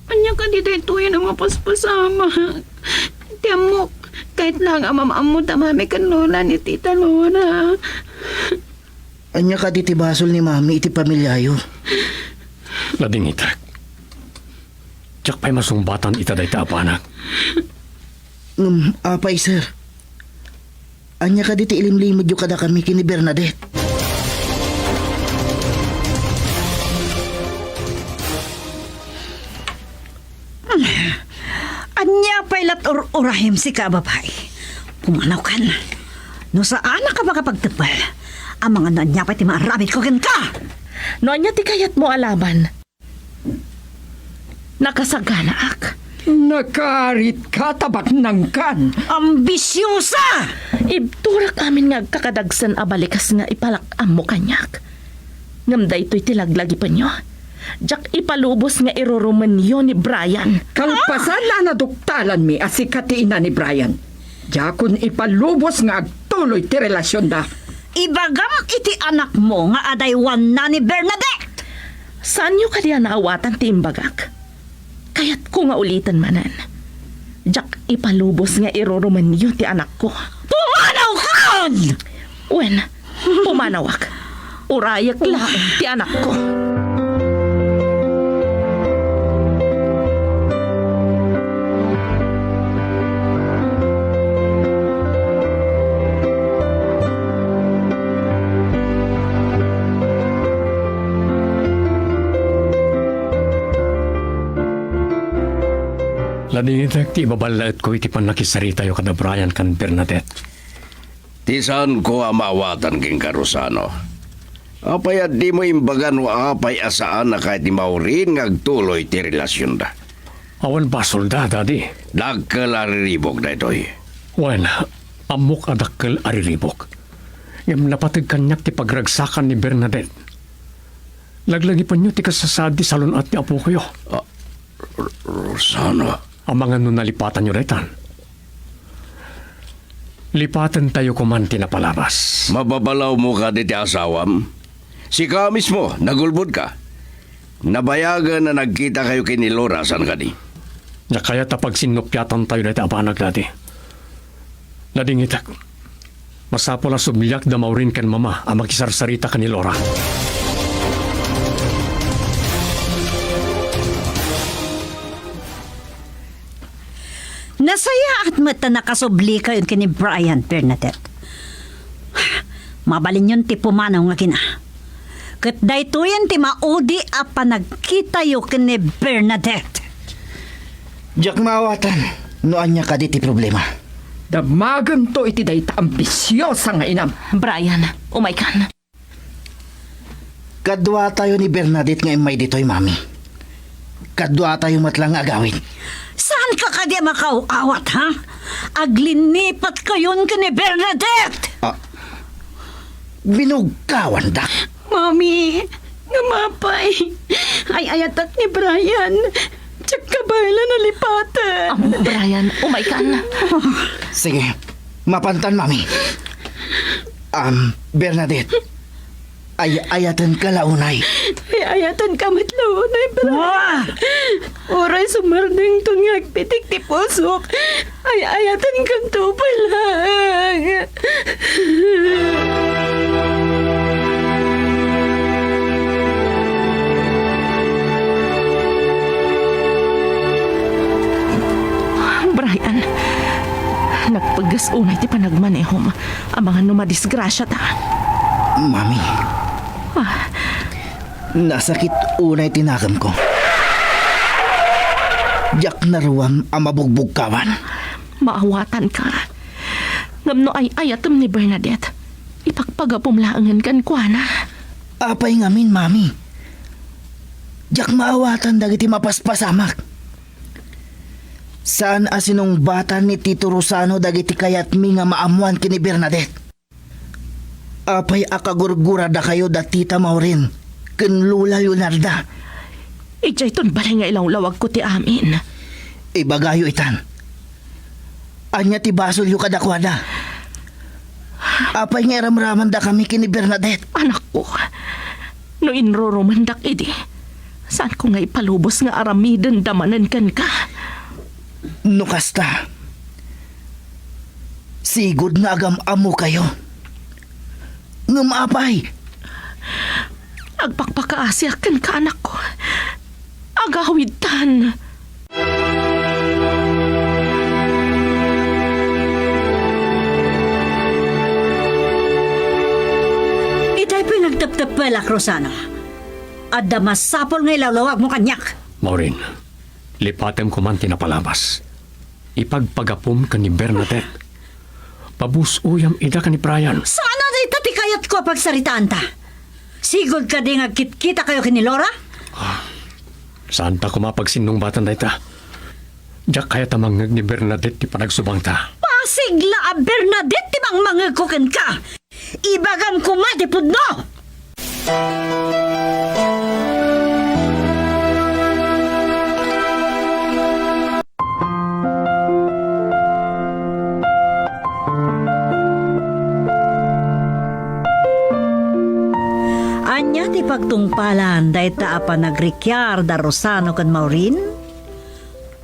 ania kadi daytoyen a mapaspasamak? Ti ammok, kayat laeng a maammo da Mami ken Lola ni Tita Laura. Ania kadi ti basol ni Mami iti pamiliayo? Nadingitek. Diak pay masungbatan ita dayta a banag. Ngem, apay, sir? Ania kadi ti ilimlimedyo kadakami ken ni Bernadette? Ania pay la't ur-urayem, sika a babai? Pumanawkan. No saanak a makapagteppel, amangan no ania pay ti maaramidko kenka? No ania ti kayatmo a laban? Nakasaganaak. Nakaaritka ta baknangkan. Ambisiosa! Ibturak amin nga agkakadagsen a balikas nga ipalak-ammo kaniak. Ngem daytoy ti laglagipenyo. Diak ipalubos nga irurumenyo ni Brian. Kalpasan a naduktalanmi a sika ti ina ni Brian, diakon ipalubos nga agtuloy ti relasionda. Ibagam iti anakmo nga adaywanna ni Bernadette! Saanyo kadi a naawatan ti imbagak? Kayatko nga uliten manen. Diak ipalubos nga irurumenyo ti anakko. Pumanawkan! Wen, pumanawak. Urayek laeng ti anakko. Nadingitek ti ibaballaetko iti pannakisaritayo kada Brian ken Bernadette. Ti saanko a maawatan kenka, Rosano. Apay a dimo imbaga no apay a saan a kayat ni Maureen nga agtuloy ti relasionda? Awan basolda, Daddy. Dakkel a riribuk daytoy. Wen, ammok a dakkel a riribuk. Ngem napateg kaniak ti pagragsakan ni Bernadette. Laglagipenyo ti kasasaad ti salun-at ti apokoyo. Ah, R-, Rosana. Amangan no nalipatanyo daytan. Lipatentayo koman ti napalabas. Mababalawmo kadi ti asawam? Sika mismo, nagulbodka. Nabayagen a nagkitakayo ken ni Laura, saan kadi? Diak kayat a pagsinnupiatantayo dayta a banag, Daddy. Nadingitek. Masapul a subliak da Maureen ken Mama a makisarsarita ken ni Laura. Nasayaat met ta nakasublikayon ken ni Brian, Bernadette. Mabalinyon ti pumanaw nga agina. Ket daytoyen ti maudi a panagkitayo ken ni Bernadette. Diak maawatan no ania kadi ti problema. Dammagento iti dayta ambisiosa nga inam. Brian, umaykan. Kaduatayo ni Bernadette nga immay ditoy, Mami. Kaduatayo met la nga agawid. Saanka kadi a makaaw-awat, ha? Aglinipatkayon ken ni Bernadette! Ah, binuggawandak. Mami, nga mapay. Ay-ayatak ni Brian. Diak kabaelan a lipaten. Ammok, Brian, umaykan. Sige, mapantan, Mami. Um, Bernadette, ay-ayatenka la unay. Ay-ayatenka met la unay, Brian. Wah! Uray sumardengton nga agpitik ti pusok, ay-ayatenkanto pay laeng. Brian, nagpeg-, Unay ti panagmanehom, amangan no madisgrasiata. Mami, Ah, nasakit unay ti nagemko. Diak naruam a mabugbugkawan. Maawatanka. Ngem no ay-ayatem ni Bernadette, ipagpagapum laengen kenkuana. Apay ngamin, Mami? Diak maawatan dagiti mapaspasamak. Saan a sinungbatan ni Tito Rosano dagiti kayatmi nga maammoan ken ni Bernadette. Apay a kagurguradakayo da Tita Maureen ken Lola Leonarda? Idiayton balay nga ilawlawagko ti amin. Ibagayo itan. Ania ti basolyo kadakuada? Apay nga iramramandakami ken ni Bernadette? Anakko, no inrurumandak idi, saanko nga ipalubos nga aramidenda manen kenka? No kasta, sigud nga agam-ammokayo. Ngem apay? Agpakpakaasiak kenka, anakko. Agawidtan. Itay pay nagtepteppelak, Rosano. Adda masapul nga ilawlawagmo kaniak. Maureen, lipatem koman ti napalabas. Ipagpagapum ken ni Bernadette. Pabus-oyam ida ken ni Brian. Saan a dayta ti kayatko a pagsaritaanta? Sigud kadi nga agkitkitakayo ken ni Laura? Ah, saanta koma a pagsinnungbatan dayta. Diak kayat a mangngeg ni Bernadette ti panagsubangta. Pasig la a Bernadette ti mangmangegko kenka! Ibagam koma ti pudno! Ania ti pagtungpalan dayta a panagrikiar da Rosano ken Maureen?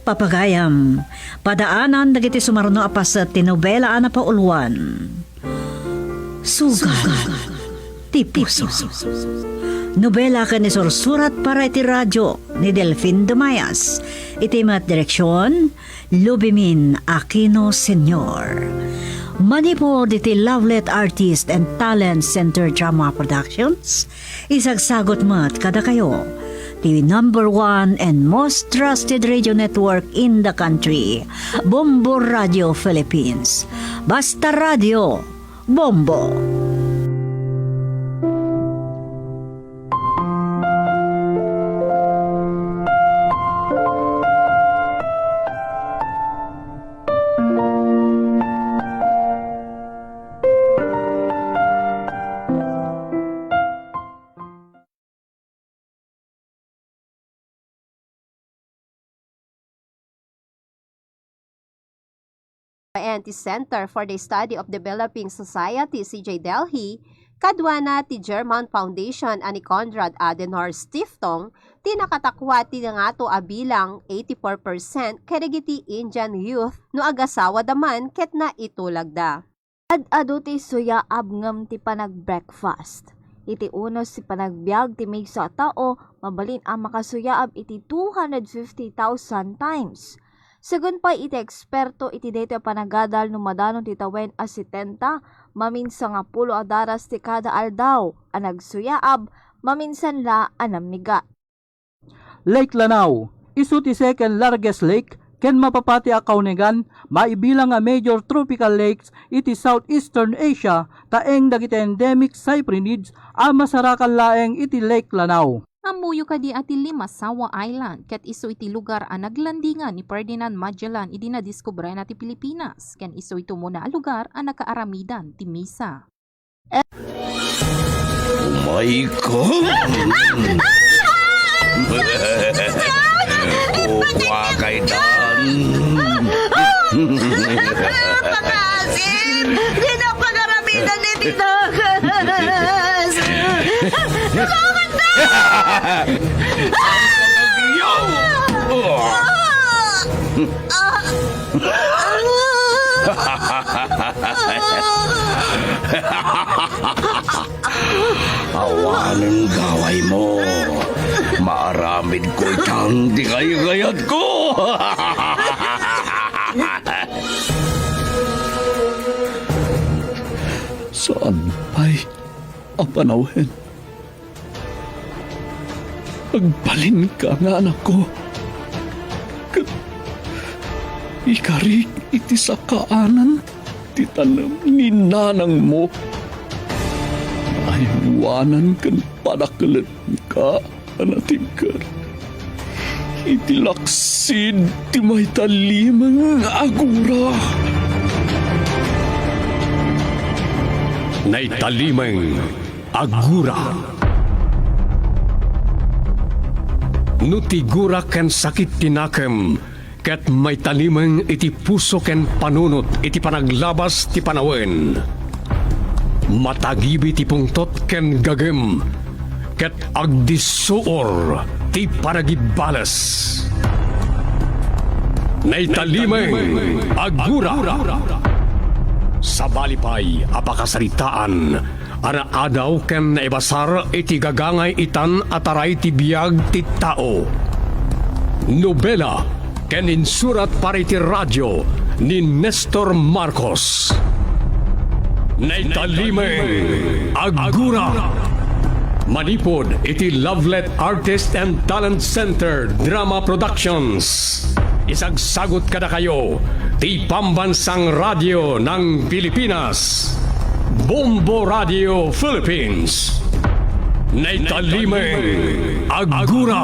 Papagayam, padaanan dagiti sumarno a paset ti nobela a napauluan. Sugat ti puso. Nobela ken isursurat para iti radio ni Delfin Dumayas. Iti met direksion, Lubimin Aquino Senior. Manipud iti Lovelet Artist and Talent Center Drama Productions, isagsagut met kadakayo ti number one and most trusted radio network in the country, Bombo Radio Philippines. Basta Radio, Bombo. Ken ti Center for the Study of Developing Society, C J Delhi, kaduana ti German Foundation a ni Konrad Adenauer Stiftung, ti nakatakwa ti nangato a bilang, eighty-four percent, kadagiti Indian youth no agasawada man ket naitulagda. Ad-adu ti suyaab ngem ti panag-breakfast. Iti unos ti panagbiag ti maysa a tao, mabalin a makasuyaab iti two hundred fifty thousand times. Segun pay iti eksperto, iti daytoy a panagadal, no madanon ti tawen a setenta, maminsan nga pulo a daras ti kada aldaw a nagsuyaab, maminsan la a nammigat. Lake Lanao, isu ti second largest lake ken mapapati a kaunigan, maibilang nga major tropical lakes iti Southeastern Asia, ta eng dagiti endemic cyprinids a masarakan laeng iti Lake Lanao. Ammoyo kadi a ti Limasawa Island ket isu iti lugar a naglandingan ni Ferdinand Magellan idi nadiskubrena ti Pilipinas, ken isu iti umuna a lugar a nakaaramidan ti misa. Umay ka! Kua kay dan! Pakasim! Di na pagaramidan ni Tinagas! Bakit na? Awanen gawaymo. Maaramidko itan ti kaykayatko. a panawen. Agbalinka nga anakko, ket ikarik iti sakaanan ti tanem ni nanangmo. Aywanan ken padakelenka a natibker iti laksid ti maitalimeng a gura. Naitalimeng a gura. No ti gura ken sakit ti nakem ket maitalimeng iti puso ken panunot iti panaglabas ti panawen, matagibi ti pungtot ken gagem, ket agdissuor ti panagibales. Naitalimeng a gura. Sabali pay a pakasaritaan a naadaw ken naibasar iti gagangay itan a taray ti biag ti tao. Nobela ken insurat para iti radio ni Nestor Marcos. Naitalimeng a gura. Manipud iti Lovelet Artist and Talent Center Drama Productions. Isagsagut kadakayo ti Pambansang Radyo ng Pilipinas, Bombo Radio Philippines. Naitalimeng a gura.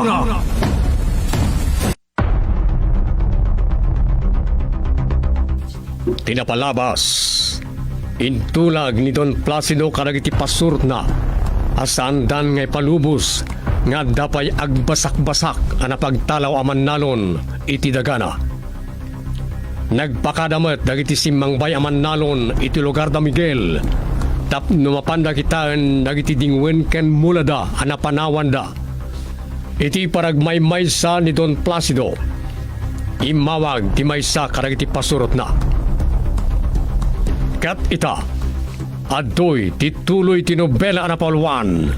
Ti napalabas, intulag ni Don Placido kadagiti pasurotna a saandan nga ipalubos nga adda pay agbasakbasak a napagtalaw a mannalon iti dagana. Nagpakada met dagiti simmangbay a mannalon iti lugar da Miguel tapno mapanda kitaen dagiti dingwen ken mulada a napanawanda. Iti panagmaymaysa ni Don Placido, immawag ti maysa kadagiti pasurotna. Ket ita, adtoy ti tuloy ti nobela a napauluan,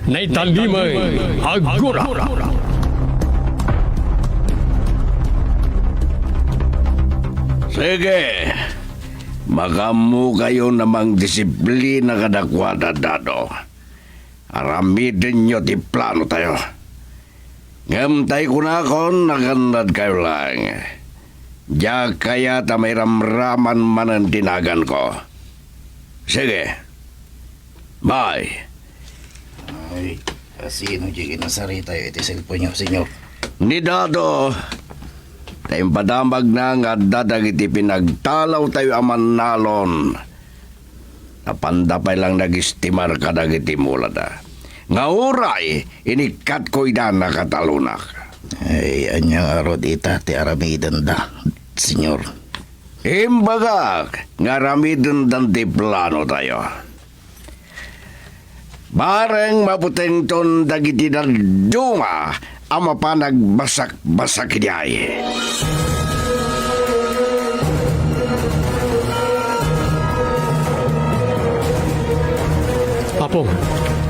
Naitalimeng a Gura. Sige, makaammokayon a mangdisiplina kadakuada, Dado. Aramidenyo ti planotayo. Ngem tay kunakon, nagannadkayo laeng. Diak kayat a mairamraman manen ti naganko. Sige. Bye. Ay, kasino di kinasaritayo iti cellphone-yo, senyor? Ni Dado, ta impadamagna nga adda dagiti pinagtalawtayo a mannalon. Napanda pay lang nagistimar kadagiti mulada. Nga uray inikkatko ida nakatalonak. Ay, ania ngarud ita ti aramidenda, senyor? Imbagak nga aramidendan ti planotayo. Bareng mabutengton dagiti dadduma a mapan agbasakbasak idiay. Apo,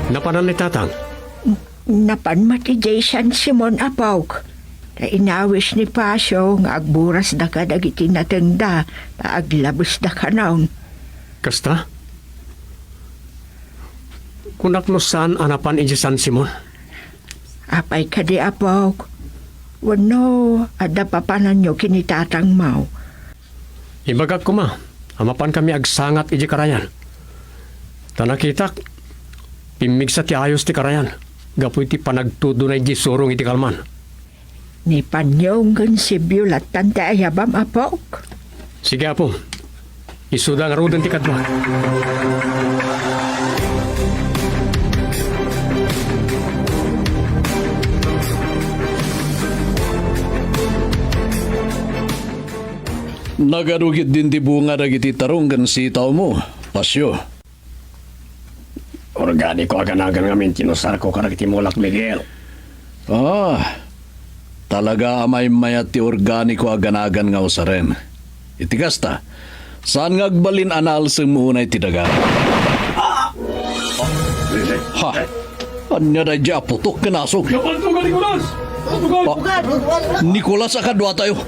napanan ni Tatang? Napan met idiay San Simon, apok. Ta inawis ni Pasio nga agburasda kadagiti natengda ta aglabesda kanon. Kasta? Kunak no saan a napan idiay San Simon? Apay kadi, apok? Wenno, adda papananyo ken ni Tatang Mau? Ibagak koma a mapankami agsangat idiay karayan. Ta nakitak, pimmigsa ti ayos ti karayan gapu iti panagtudona idiay surong iti kalman. Ni Panyong ken Sibio lattan ti ayabam, apok? Sige, apo. Isuda ngaruden ti kadua. Nagadu ketdin ti bunga dagiti tarong ken sitawmo, Pasio. Organiko a ganagan ngamin ti inusarko kadagiti mulak, Miguel. Ah, talaga a maymayat ti organiko a ganagan nga usaren. Iti kasta, saan nga agbalin a naalsem unay ti daga? Ha? Ania daydi a putok ken asog? Napaltugan, Nicolas! Napaltugan! Ah, Nicolas a kaduatayo.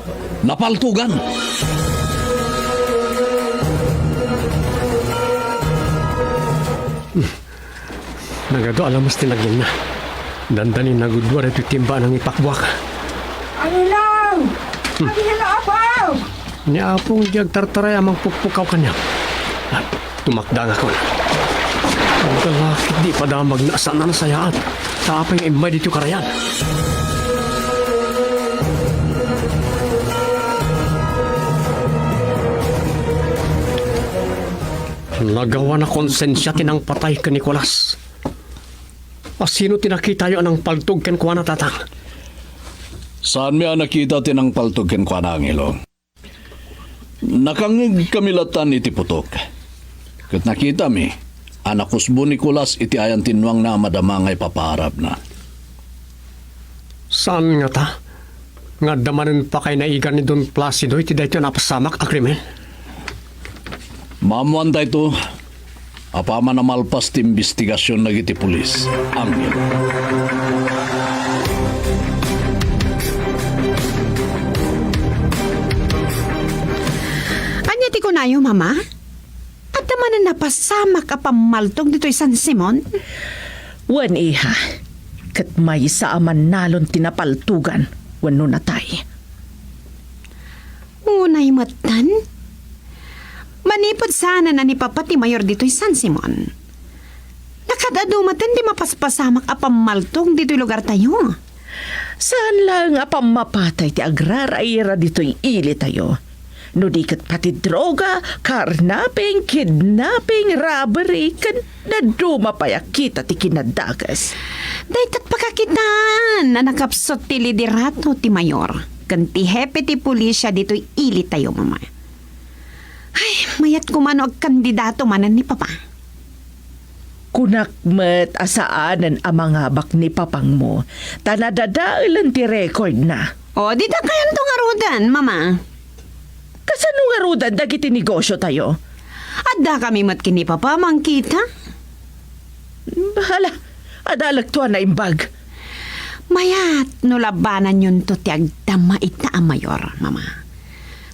Napaltugan. Nagadu a lames ti nagyangna. Dandani nagudua daytoy timba a nangipakbuak. Angelo! Hmm. Angelo, Apo! Ni Apong di agtartaray a mangpukpukaw kaniak. Ah, tumakda ngakon. Ang kalakit di padamag na saan na nasayaat. Ta apay nga immay ditoy karayan? Nagawan a konsensia ti nangpatay ken Nicolas. A sino ti nakitayo a nangpaltog kenkuana, Tatang? Saanmi a nakita ti nangpaltog kenkuana, Angelo. Nakangngegkami latta iti putok. Ket nakitami a nakusbo ni Nicolas iti ayan ti nuangna a madama nga ipapaarabna. Saan ngata nga adda manen pakainaigan ni Don Placido iti daytoy a napasamak a krimen? Maammoan daytoy, apaman a malpas ti imbestigasion dagiti pulis, Angelo. Ania ti kunayo, Mama? Adda manen napasamak a pammaltog ditoy San Simon? Wen, iha. Ket maysa a mannalon ti napaltogan wenno natay. Unay metten? Manipud saanen a ni Papa ti mayor ditoy San Simon, nakaad-adu metten ti mapaspasamak a pammaltog ditoy lugartayo. Saan laeng a pammapatay ti agrarayra ditoy ilitayo. No di ket pati droga, carnapping, kidnapping, robbery, ken dadduma pay a kita ti kinadakes. Dayta ti pakakitaan a nakapsut ti liderato ti mayor ken ti hepe ti pulisya ditoy ilitayo, Mama. Ay, mayat koma no agkandidato manen ni Papa. Kunak met a saanen a mangabak ni Papangmo, ta nadadaelen ti rekordna. O, di dakayanto ngaruden, Mama. Kasano ngaruden dagiti negosiotayo? Addakami met ken ni Papa a mangkita. Hala, adalekto a naimbag. Mayat no labananyonto ti agdama ita a mayor, Mama.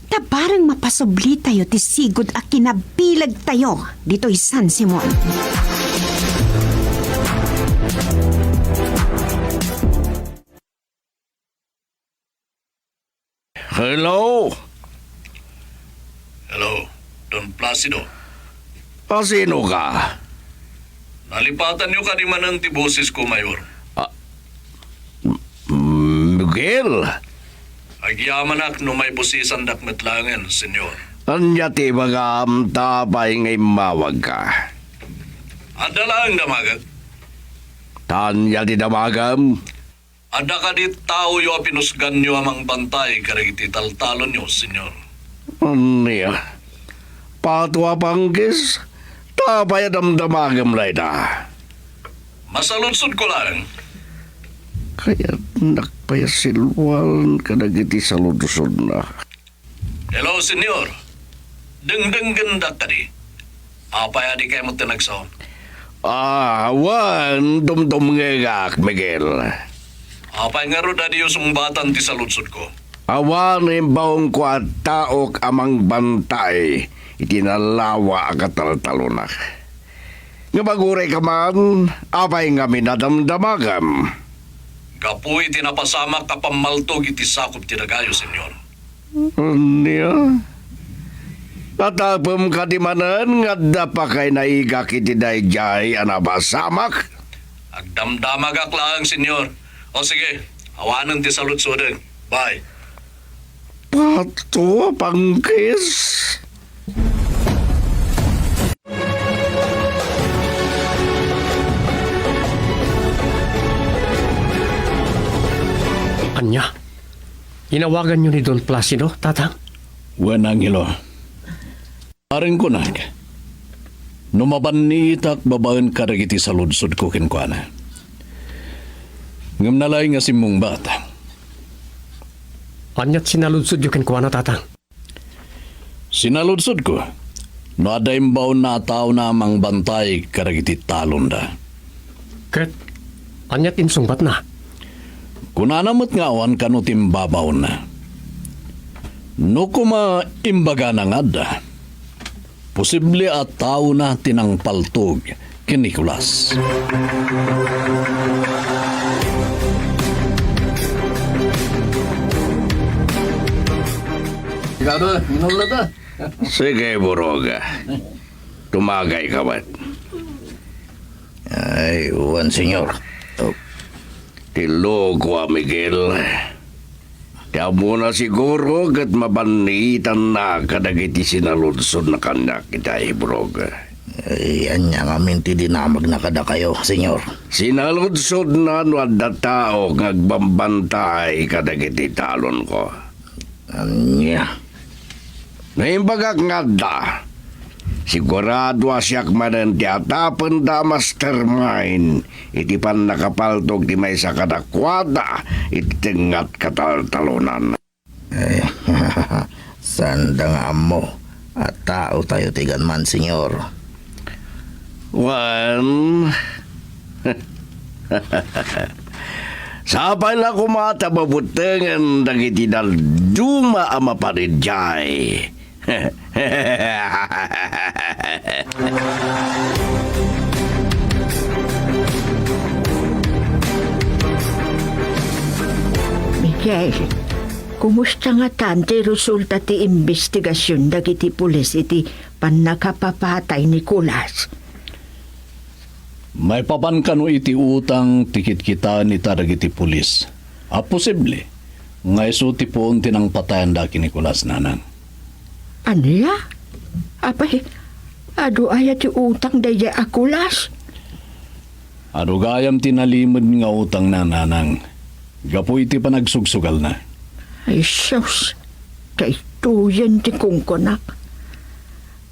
Ta bareng mapasublitayo ti sigud a kinabilegtayo ditoy San Simon. Hello? Hello, Don Placido. A, sino ka? Nalipatanyo kadi manen ti bosesko, Mayor? Ah, M-, Miguel? Agyamanak no maibusisandak met laengen, Senyor. Ania ti ibagam, ta apay nga immawagka? Adda laeng damagek. Ta ania ti damagem? Adda kadi taoyo a pinusganyo a mangbantay kadagiti taltalonyo, Senyor? Ania? Pato a pangkis? Ta apay a damdamagem dayta? Masaludsodko laeng. Kayatnak pay a silwalen kadagiti saludsodna. Hello, Senyor. Dengdenggendak kadi. Apay a dikay met ti nagsaom? Ah, wen, dumdumngegak, Miguel. Apay ngarud a diyo sungbatan ti saludsodko? Awan imbaonko a taok a mangbantay iti nalawa a kataltalonak. Ngem aguray ka man, apay ngamin a damdamagem? Gapu iti napasamak a pammaltog iti sakup ti dagayo, Senyor. Ania? Atapem kadi manen nga adda pakainaigak iti daydiay a napasamak? Agdamdamagak laeng, Senyor. O sige, awanen ti saludsodek. Bye. Pato a pangkis. Ania? Inawaganyo ni Don Placido, Tatang? Wen, Angelo. Areng kunak, no mabanniitak babaen kadagiti saludsodko kenkuana. Ngem nalaing a simmungbat. Ania ti sinaludsodyo kenkuana, Tatang? Sinaludsodko, no adda imbaonna a taona a mangbantay kadagiti talonda. Ket ania ti insungbatna? Kunana met nga awan kano ti imbabaonna. No koma imbagana nga adda, posible a taona ti nangpaltog ken Nicolas. Ikaw, Dol, minum na ta. Sige, Burog. Tumagayka met. Ay, wen, Senyor. Oh. Ti loko a Miguel. Ti ammona siguro ket mabannitanna kadagiti sinaludsodna kaniak ita, Burog. Ay, ania ngamin ti dinamagna kadakayo, Senyor? Sinaludsodna no adda tao nga agbambantay kadagiti talonko. Ania? No imbagak nga adda, sigurado a siak manen ti atapenda a mastermind iti pannakapaltog ti maysa kadakuada iti tengnga a kataltalonan. Eh, saanda nga ammo a tao tayo ti ganman, Senyor. Wen, sapay la koma ta mabuttengen dagiti dadduma a mapan idiay. Miguel, kumusta ngatan ti resulta ti imbestigasion dagiti pulis iti pannakapapatay ni Nicolas? Maipapan kano iti utang ti kitkitaen ita dagiti pulis a posible nga isu ti puon ti nangpatayanda ken ni Nicolas, nanang. Ania? Apay, adu aya ti utang daydiay a Nicolas? Adu gayam ti nalimed nga utangna, nanang, gapu iti panagsugsugalna. Ay, sus, daytoyen ti kunkunak.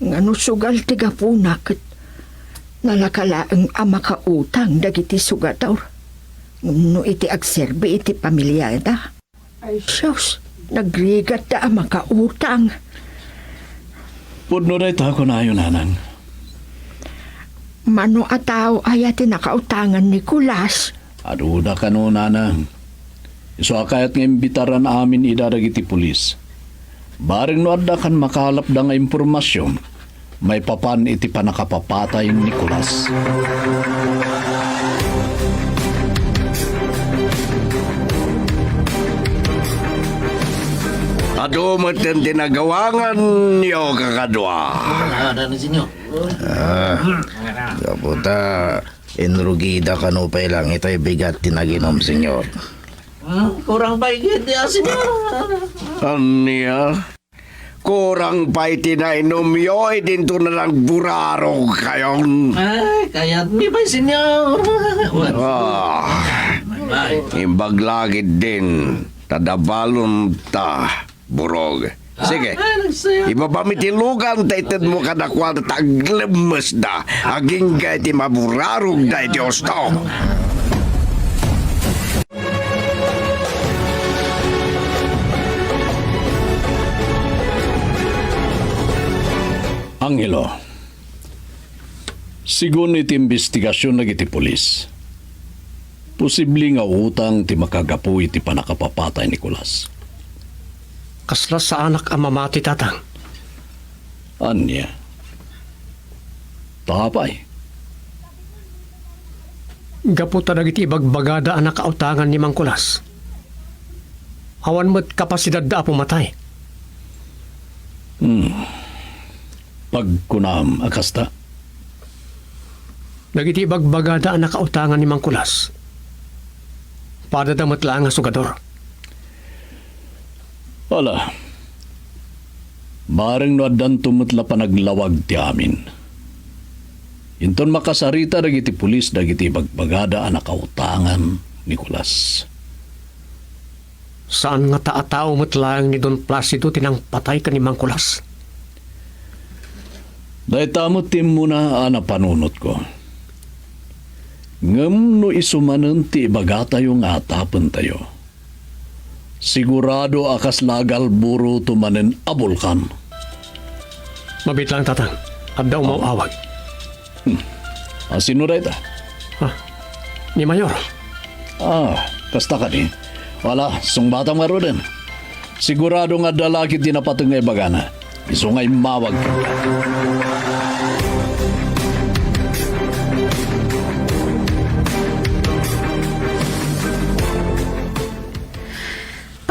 Nga no sugal ti gapuna ket nalaka laeng a makautang dagiti sugadur. Ngem no iti agserbi iti pamiliada, ay sus, nagrigatda a makautang. Pudno dayta, kunayo, nanang. Mano a tao aya ti nakautangan ni Nicolas? Aduda kano, nanang. Isu a kayat nga imbitaran amin ida dagiti pulis. Bareng no adda kan makalapda nga impormasion maipapan iti pannakapapatay ni Nicolas. Adu metten ti nagawanganyo, kakadua. Ah, gapu ta inrugida kano pay lang itoy bigat ti naginum, Senyor. Hmm, kurang pay ket dia, Senyor. Ania? Kurang pay ti nainumyo, idinto na nagburarog kayon. Ay, kayatmi pay, Senyor. Ah, imbag la ketdin, ta dabalon ta, Burog. Sige, ibabami ti lugan ta itedmo kadakuada ta aglemmesda agingga iti maburarogda iti husto. Angelo, segun iti imbestigasion dagiti pulis, posible nga utang ti makagapu iti pannakapapatay ni Nicolas. Kasla saanak a mamati, Tatang. Ania? Apay? Gapu ta dagiti ibagbagada a nakautangan ni Mang Nicolas, awan met kapasidadda a pumatay. Hmm. Pagkunam a kasta? Dagiti ibagbagada a nakautangan ni Mang Nicolas, padada met laeng a sugadur. Ala, bareng no addanto met la panaglawag ti amin. Inton makasarita dagiti pulis dagiti ibagbagada a nakautangan ni Nicolas. Saan ngata a tao met laeng ni Don Placido ti nangpatay ken ni Mang Nicolas? Dayta met ti immuna a napanunotko. Ngem no isu manen ti ibagatayo nga atapentayo, sigurado a kasla agalburoto manen a bulkan. Mabiit laeng, Tatang. Adda umaw-awag. Hmm. A, sino dayta? Ah, ni Mayor. Ah, kasta kadi. Ala, sungbatam ngaruden. Sigurado nga adda la ketdi napateg nga ibagana. Isu nga immawag kenka.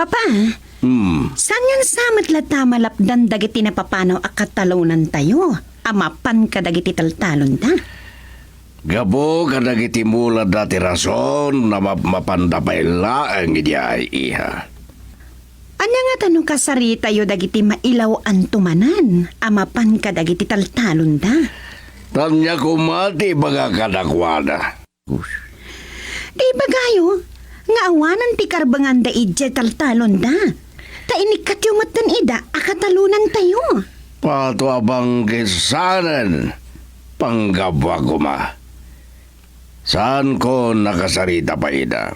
Papa, Hmm. Saan nga sa met latta a malapdan dagiti napapanaw a katalonantayo a mapan kadagiti taltalonda? Gapu kadagiti muladda ti rason a mapmapanda pay laeng idiay, iha. Ania ngata no kasaritayo dagiti mailaw-anto manen a mapan kadagiti taltalonda? Ania koma ti ibaga kadakuada? Ti ibagayo nga awanen ti karbenganda idiay taltalonda, ta inikkatyo metten ida a katalonantayo. Pato a banggisanen, panggabuak koma. Saanko nakasarita pay ida.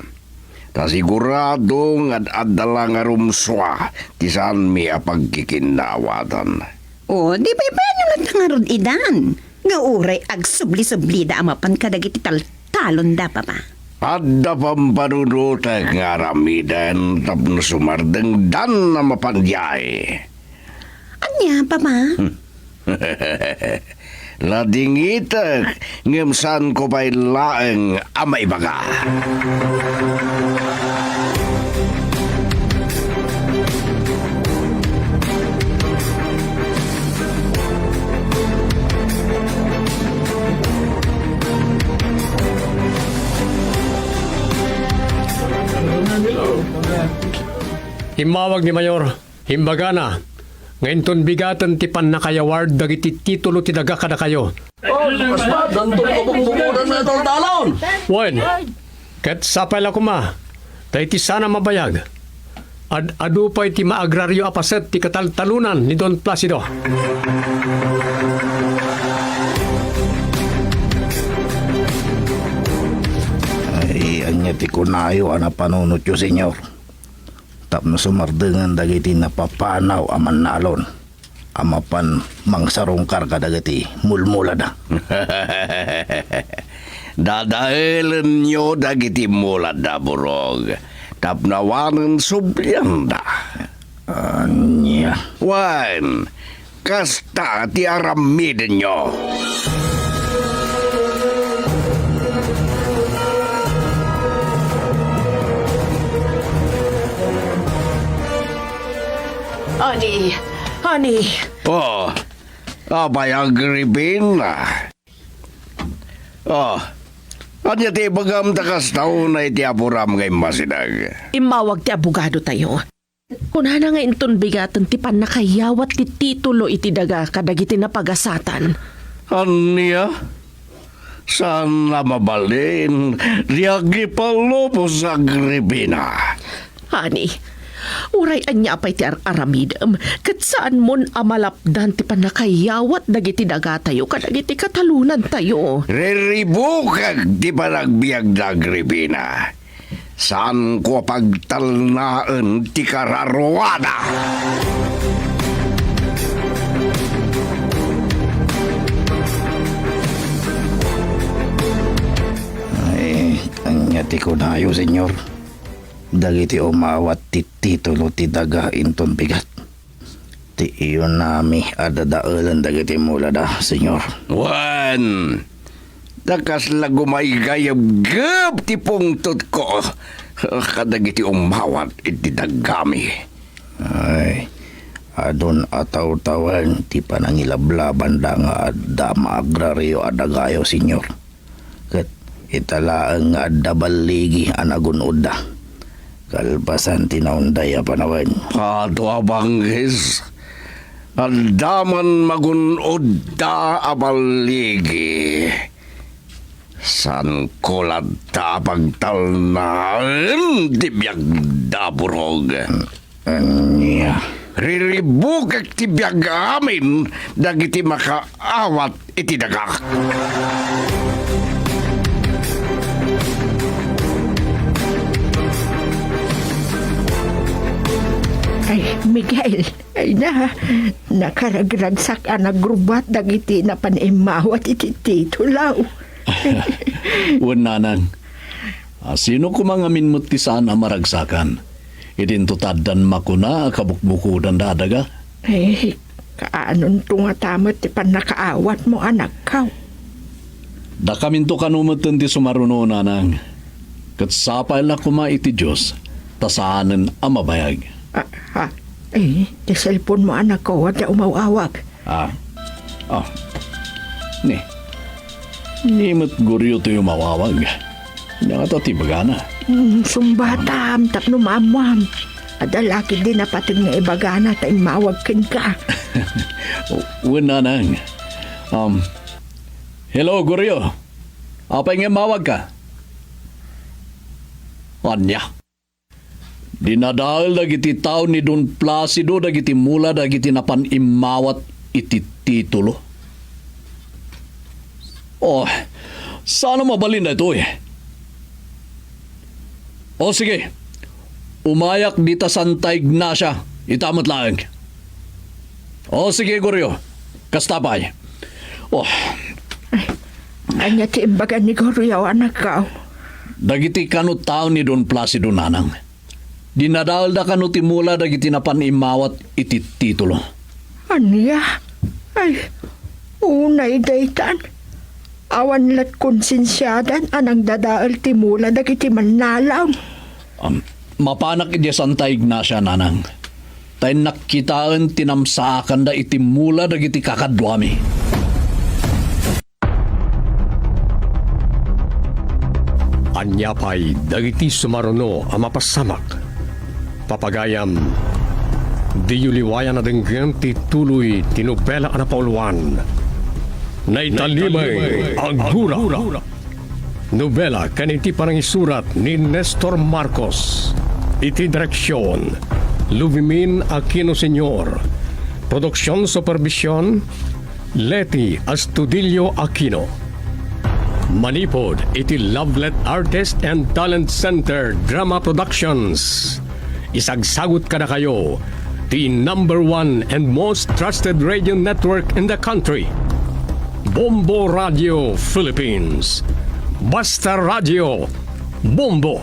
Ta sigurado nga ad-adda la nga rumsua ti saanmi a pagkikinnaawatan. O, di pay pwede latta ngarud idan nga uray agsubli-sublida a mapan kadagiti taltalonda, Papa? Adda pampanunotek nga aramiden tapno sumardengdan a mapan diay. Ania, Papa? Ladingitek, ngem saanko pay laeng a maibaga. Immawag ni Mayor. Imbagana nga inton bigaten ti pannakayaward dagiti titulo ti daga kadakayo. Oh, kas ba? Danton kabukbukodan nga taltalon. Wen, ket sapay la koma, ta iti saan a mabayag, ad-adu pay ti maagrario a paset ti kataltalonan ni Don Placido. Ay, ania ti kunayo a napanunotyo, Señor? Tapno sumardengen dagiti napapanaw a mannalon a mapan mangsarungkar kadagiti mulmulada. Dadaelenyo dagiti mulada, Burog, tapno awanen sublianda. Ania? Wen, kasta ti aramidenyo. Ani, ani. Oh, apay, Agripina? Oh, ania ti ibagam ta kasta unay ti apuram nga immasideg? Immawag ti abogadotayo. Kunana nga inton bigaten ti pannakayawat ti titulo iti daga kadagiti napagasatan. Ania? Saan a mabalin, diak ipalubos, Agripina. Ani, uray ania pay ti ar-aramidem, ket saanmon a malapdan ti pannakayawat dagiti dagatayo kadagiti katalonantayo. Riribukek ti panagbiagda, Agripina. Saanko a pagtalnaen ti kararuada. Ay, ania ti kunayo, Señor? Dagiti umawat ti titulo ti daga inton bigat. Ti iyonami a dadaelen dagiti mulada, Señor. Wen, ta kasla gumaygayebgep ti pungtotko kadagiti umawat iti dagami. Ay, adun a tawtawen ti panangilablabanda nga adda maagrario a dagayo, Señor. Ket ita laeng nga adda balligi a nagun-odda, kalpasan ti naunday a panawen. Adu a bangis, adda man magun-odda a balligi. Saanko latta a pagtalnaen ti biagda, Burog. Ania? Riribukek ti biag amin dagiti makaawat iti daga. Ay, Miguel, ay na, nakaragragsak a nagrubbuat dagiti napan immawat iti titulo. Wen, nanang. A, sino koma ngamin met ti saan a maragsakan? Idinto ta addan makuna a kabukbukodanda a daga? Eh, kaanonto ngata met ti pannakaawatmo, anakko? Dakaminto kano metten ti sumaruno, nanang. Ket sapay la koma iti Dios ta saanen a mabayag. Ah, ah. Eh, ti cellphone mo, anakko, adda umaw-awag. Ah. Ah. Ni. Ni met Goryo ti umaw-awag. Ania ngata ti ibagana? Hmm, sungbatam tapno maammuam. Adda la ketdi napateg nga ibagana ta immawag kenka. Wen, nanang. Um, hello, Goryo. Apay nga immawagka? Ania? Dinadael dagiti tao ni Don Placido dagiti mula dagiti napan immawat iti titulo. Oh, saan a mabalin daytoy? O sige, umayak dita Santa Ignacia, ita met laeng. O sige, Goryo, kasta pay. Oh. Ania ti imbaga ni Goryo, anakko? Dagiti kano tao ni Don Placido, nanang. Dinadaelda kano ti mula dagiti napan immawat iti titulo. Ania? Ay, unay daytan. Awan lat konsensiadan a nangdadael ti mula dagiti mannalaw. Am, mapanak idiay Santa Ignacia, nanang. Ta innak kitaen ti namsaakanda iti mula dagiti kakaduami. Ania pay dagiti sumaruno a mapassamak? Papagayam, diyo liwayan a denggen ti tuloy ti nobela a napauluan, Naitalibeng a Gura. Nobela ken iti panangisurat ni Nestor Marcos. Iti direksion, Luvimin Aquino Senior. Produksion supervision, Leti Astudillo Aquino. Manipud iti Lovelet Artist and Talent Center Drama Productions. Isagsagut kadakayo ti number one and most trusted radio network in the country, Bombo Radio Philippines. Basta Radio, Bombo!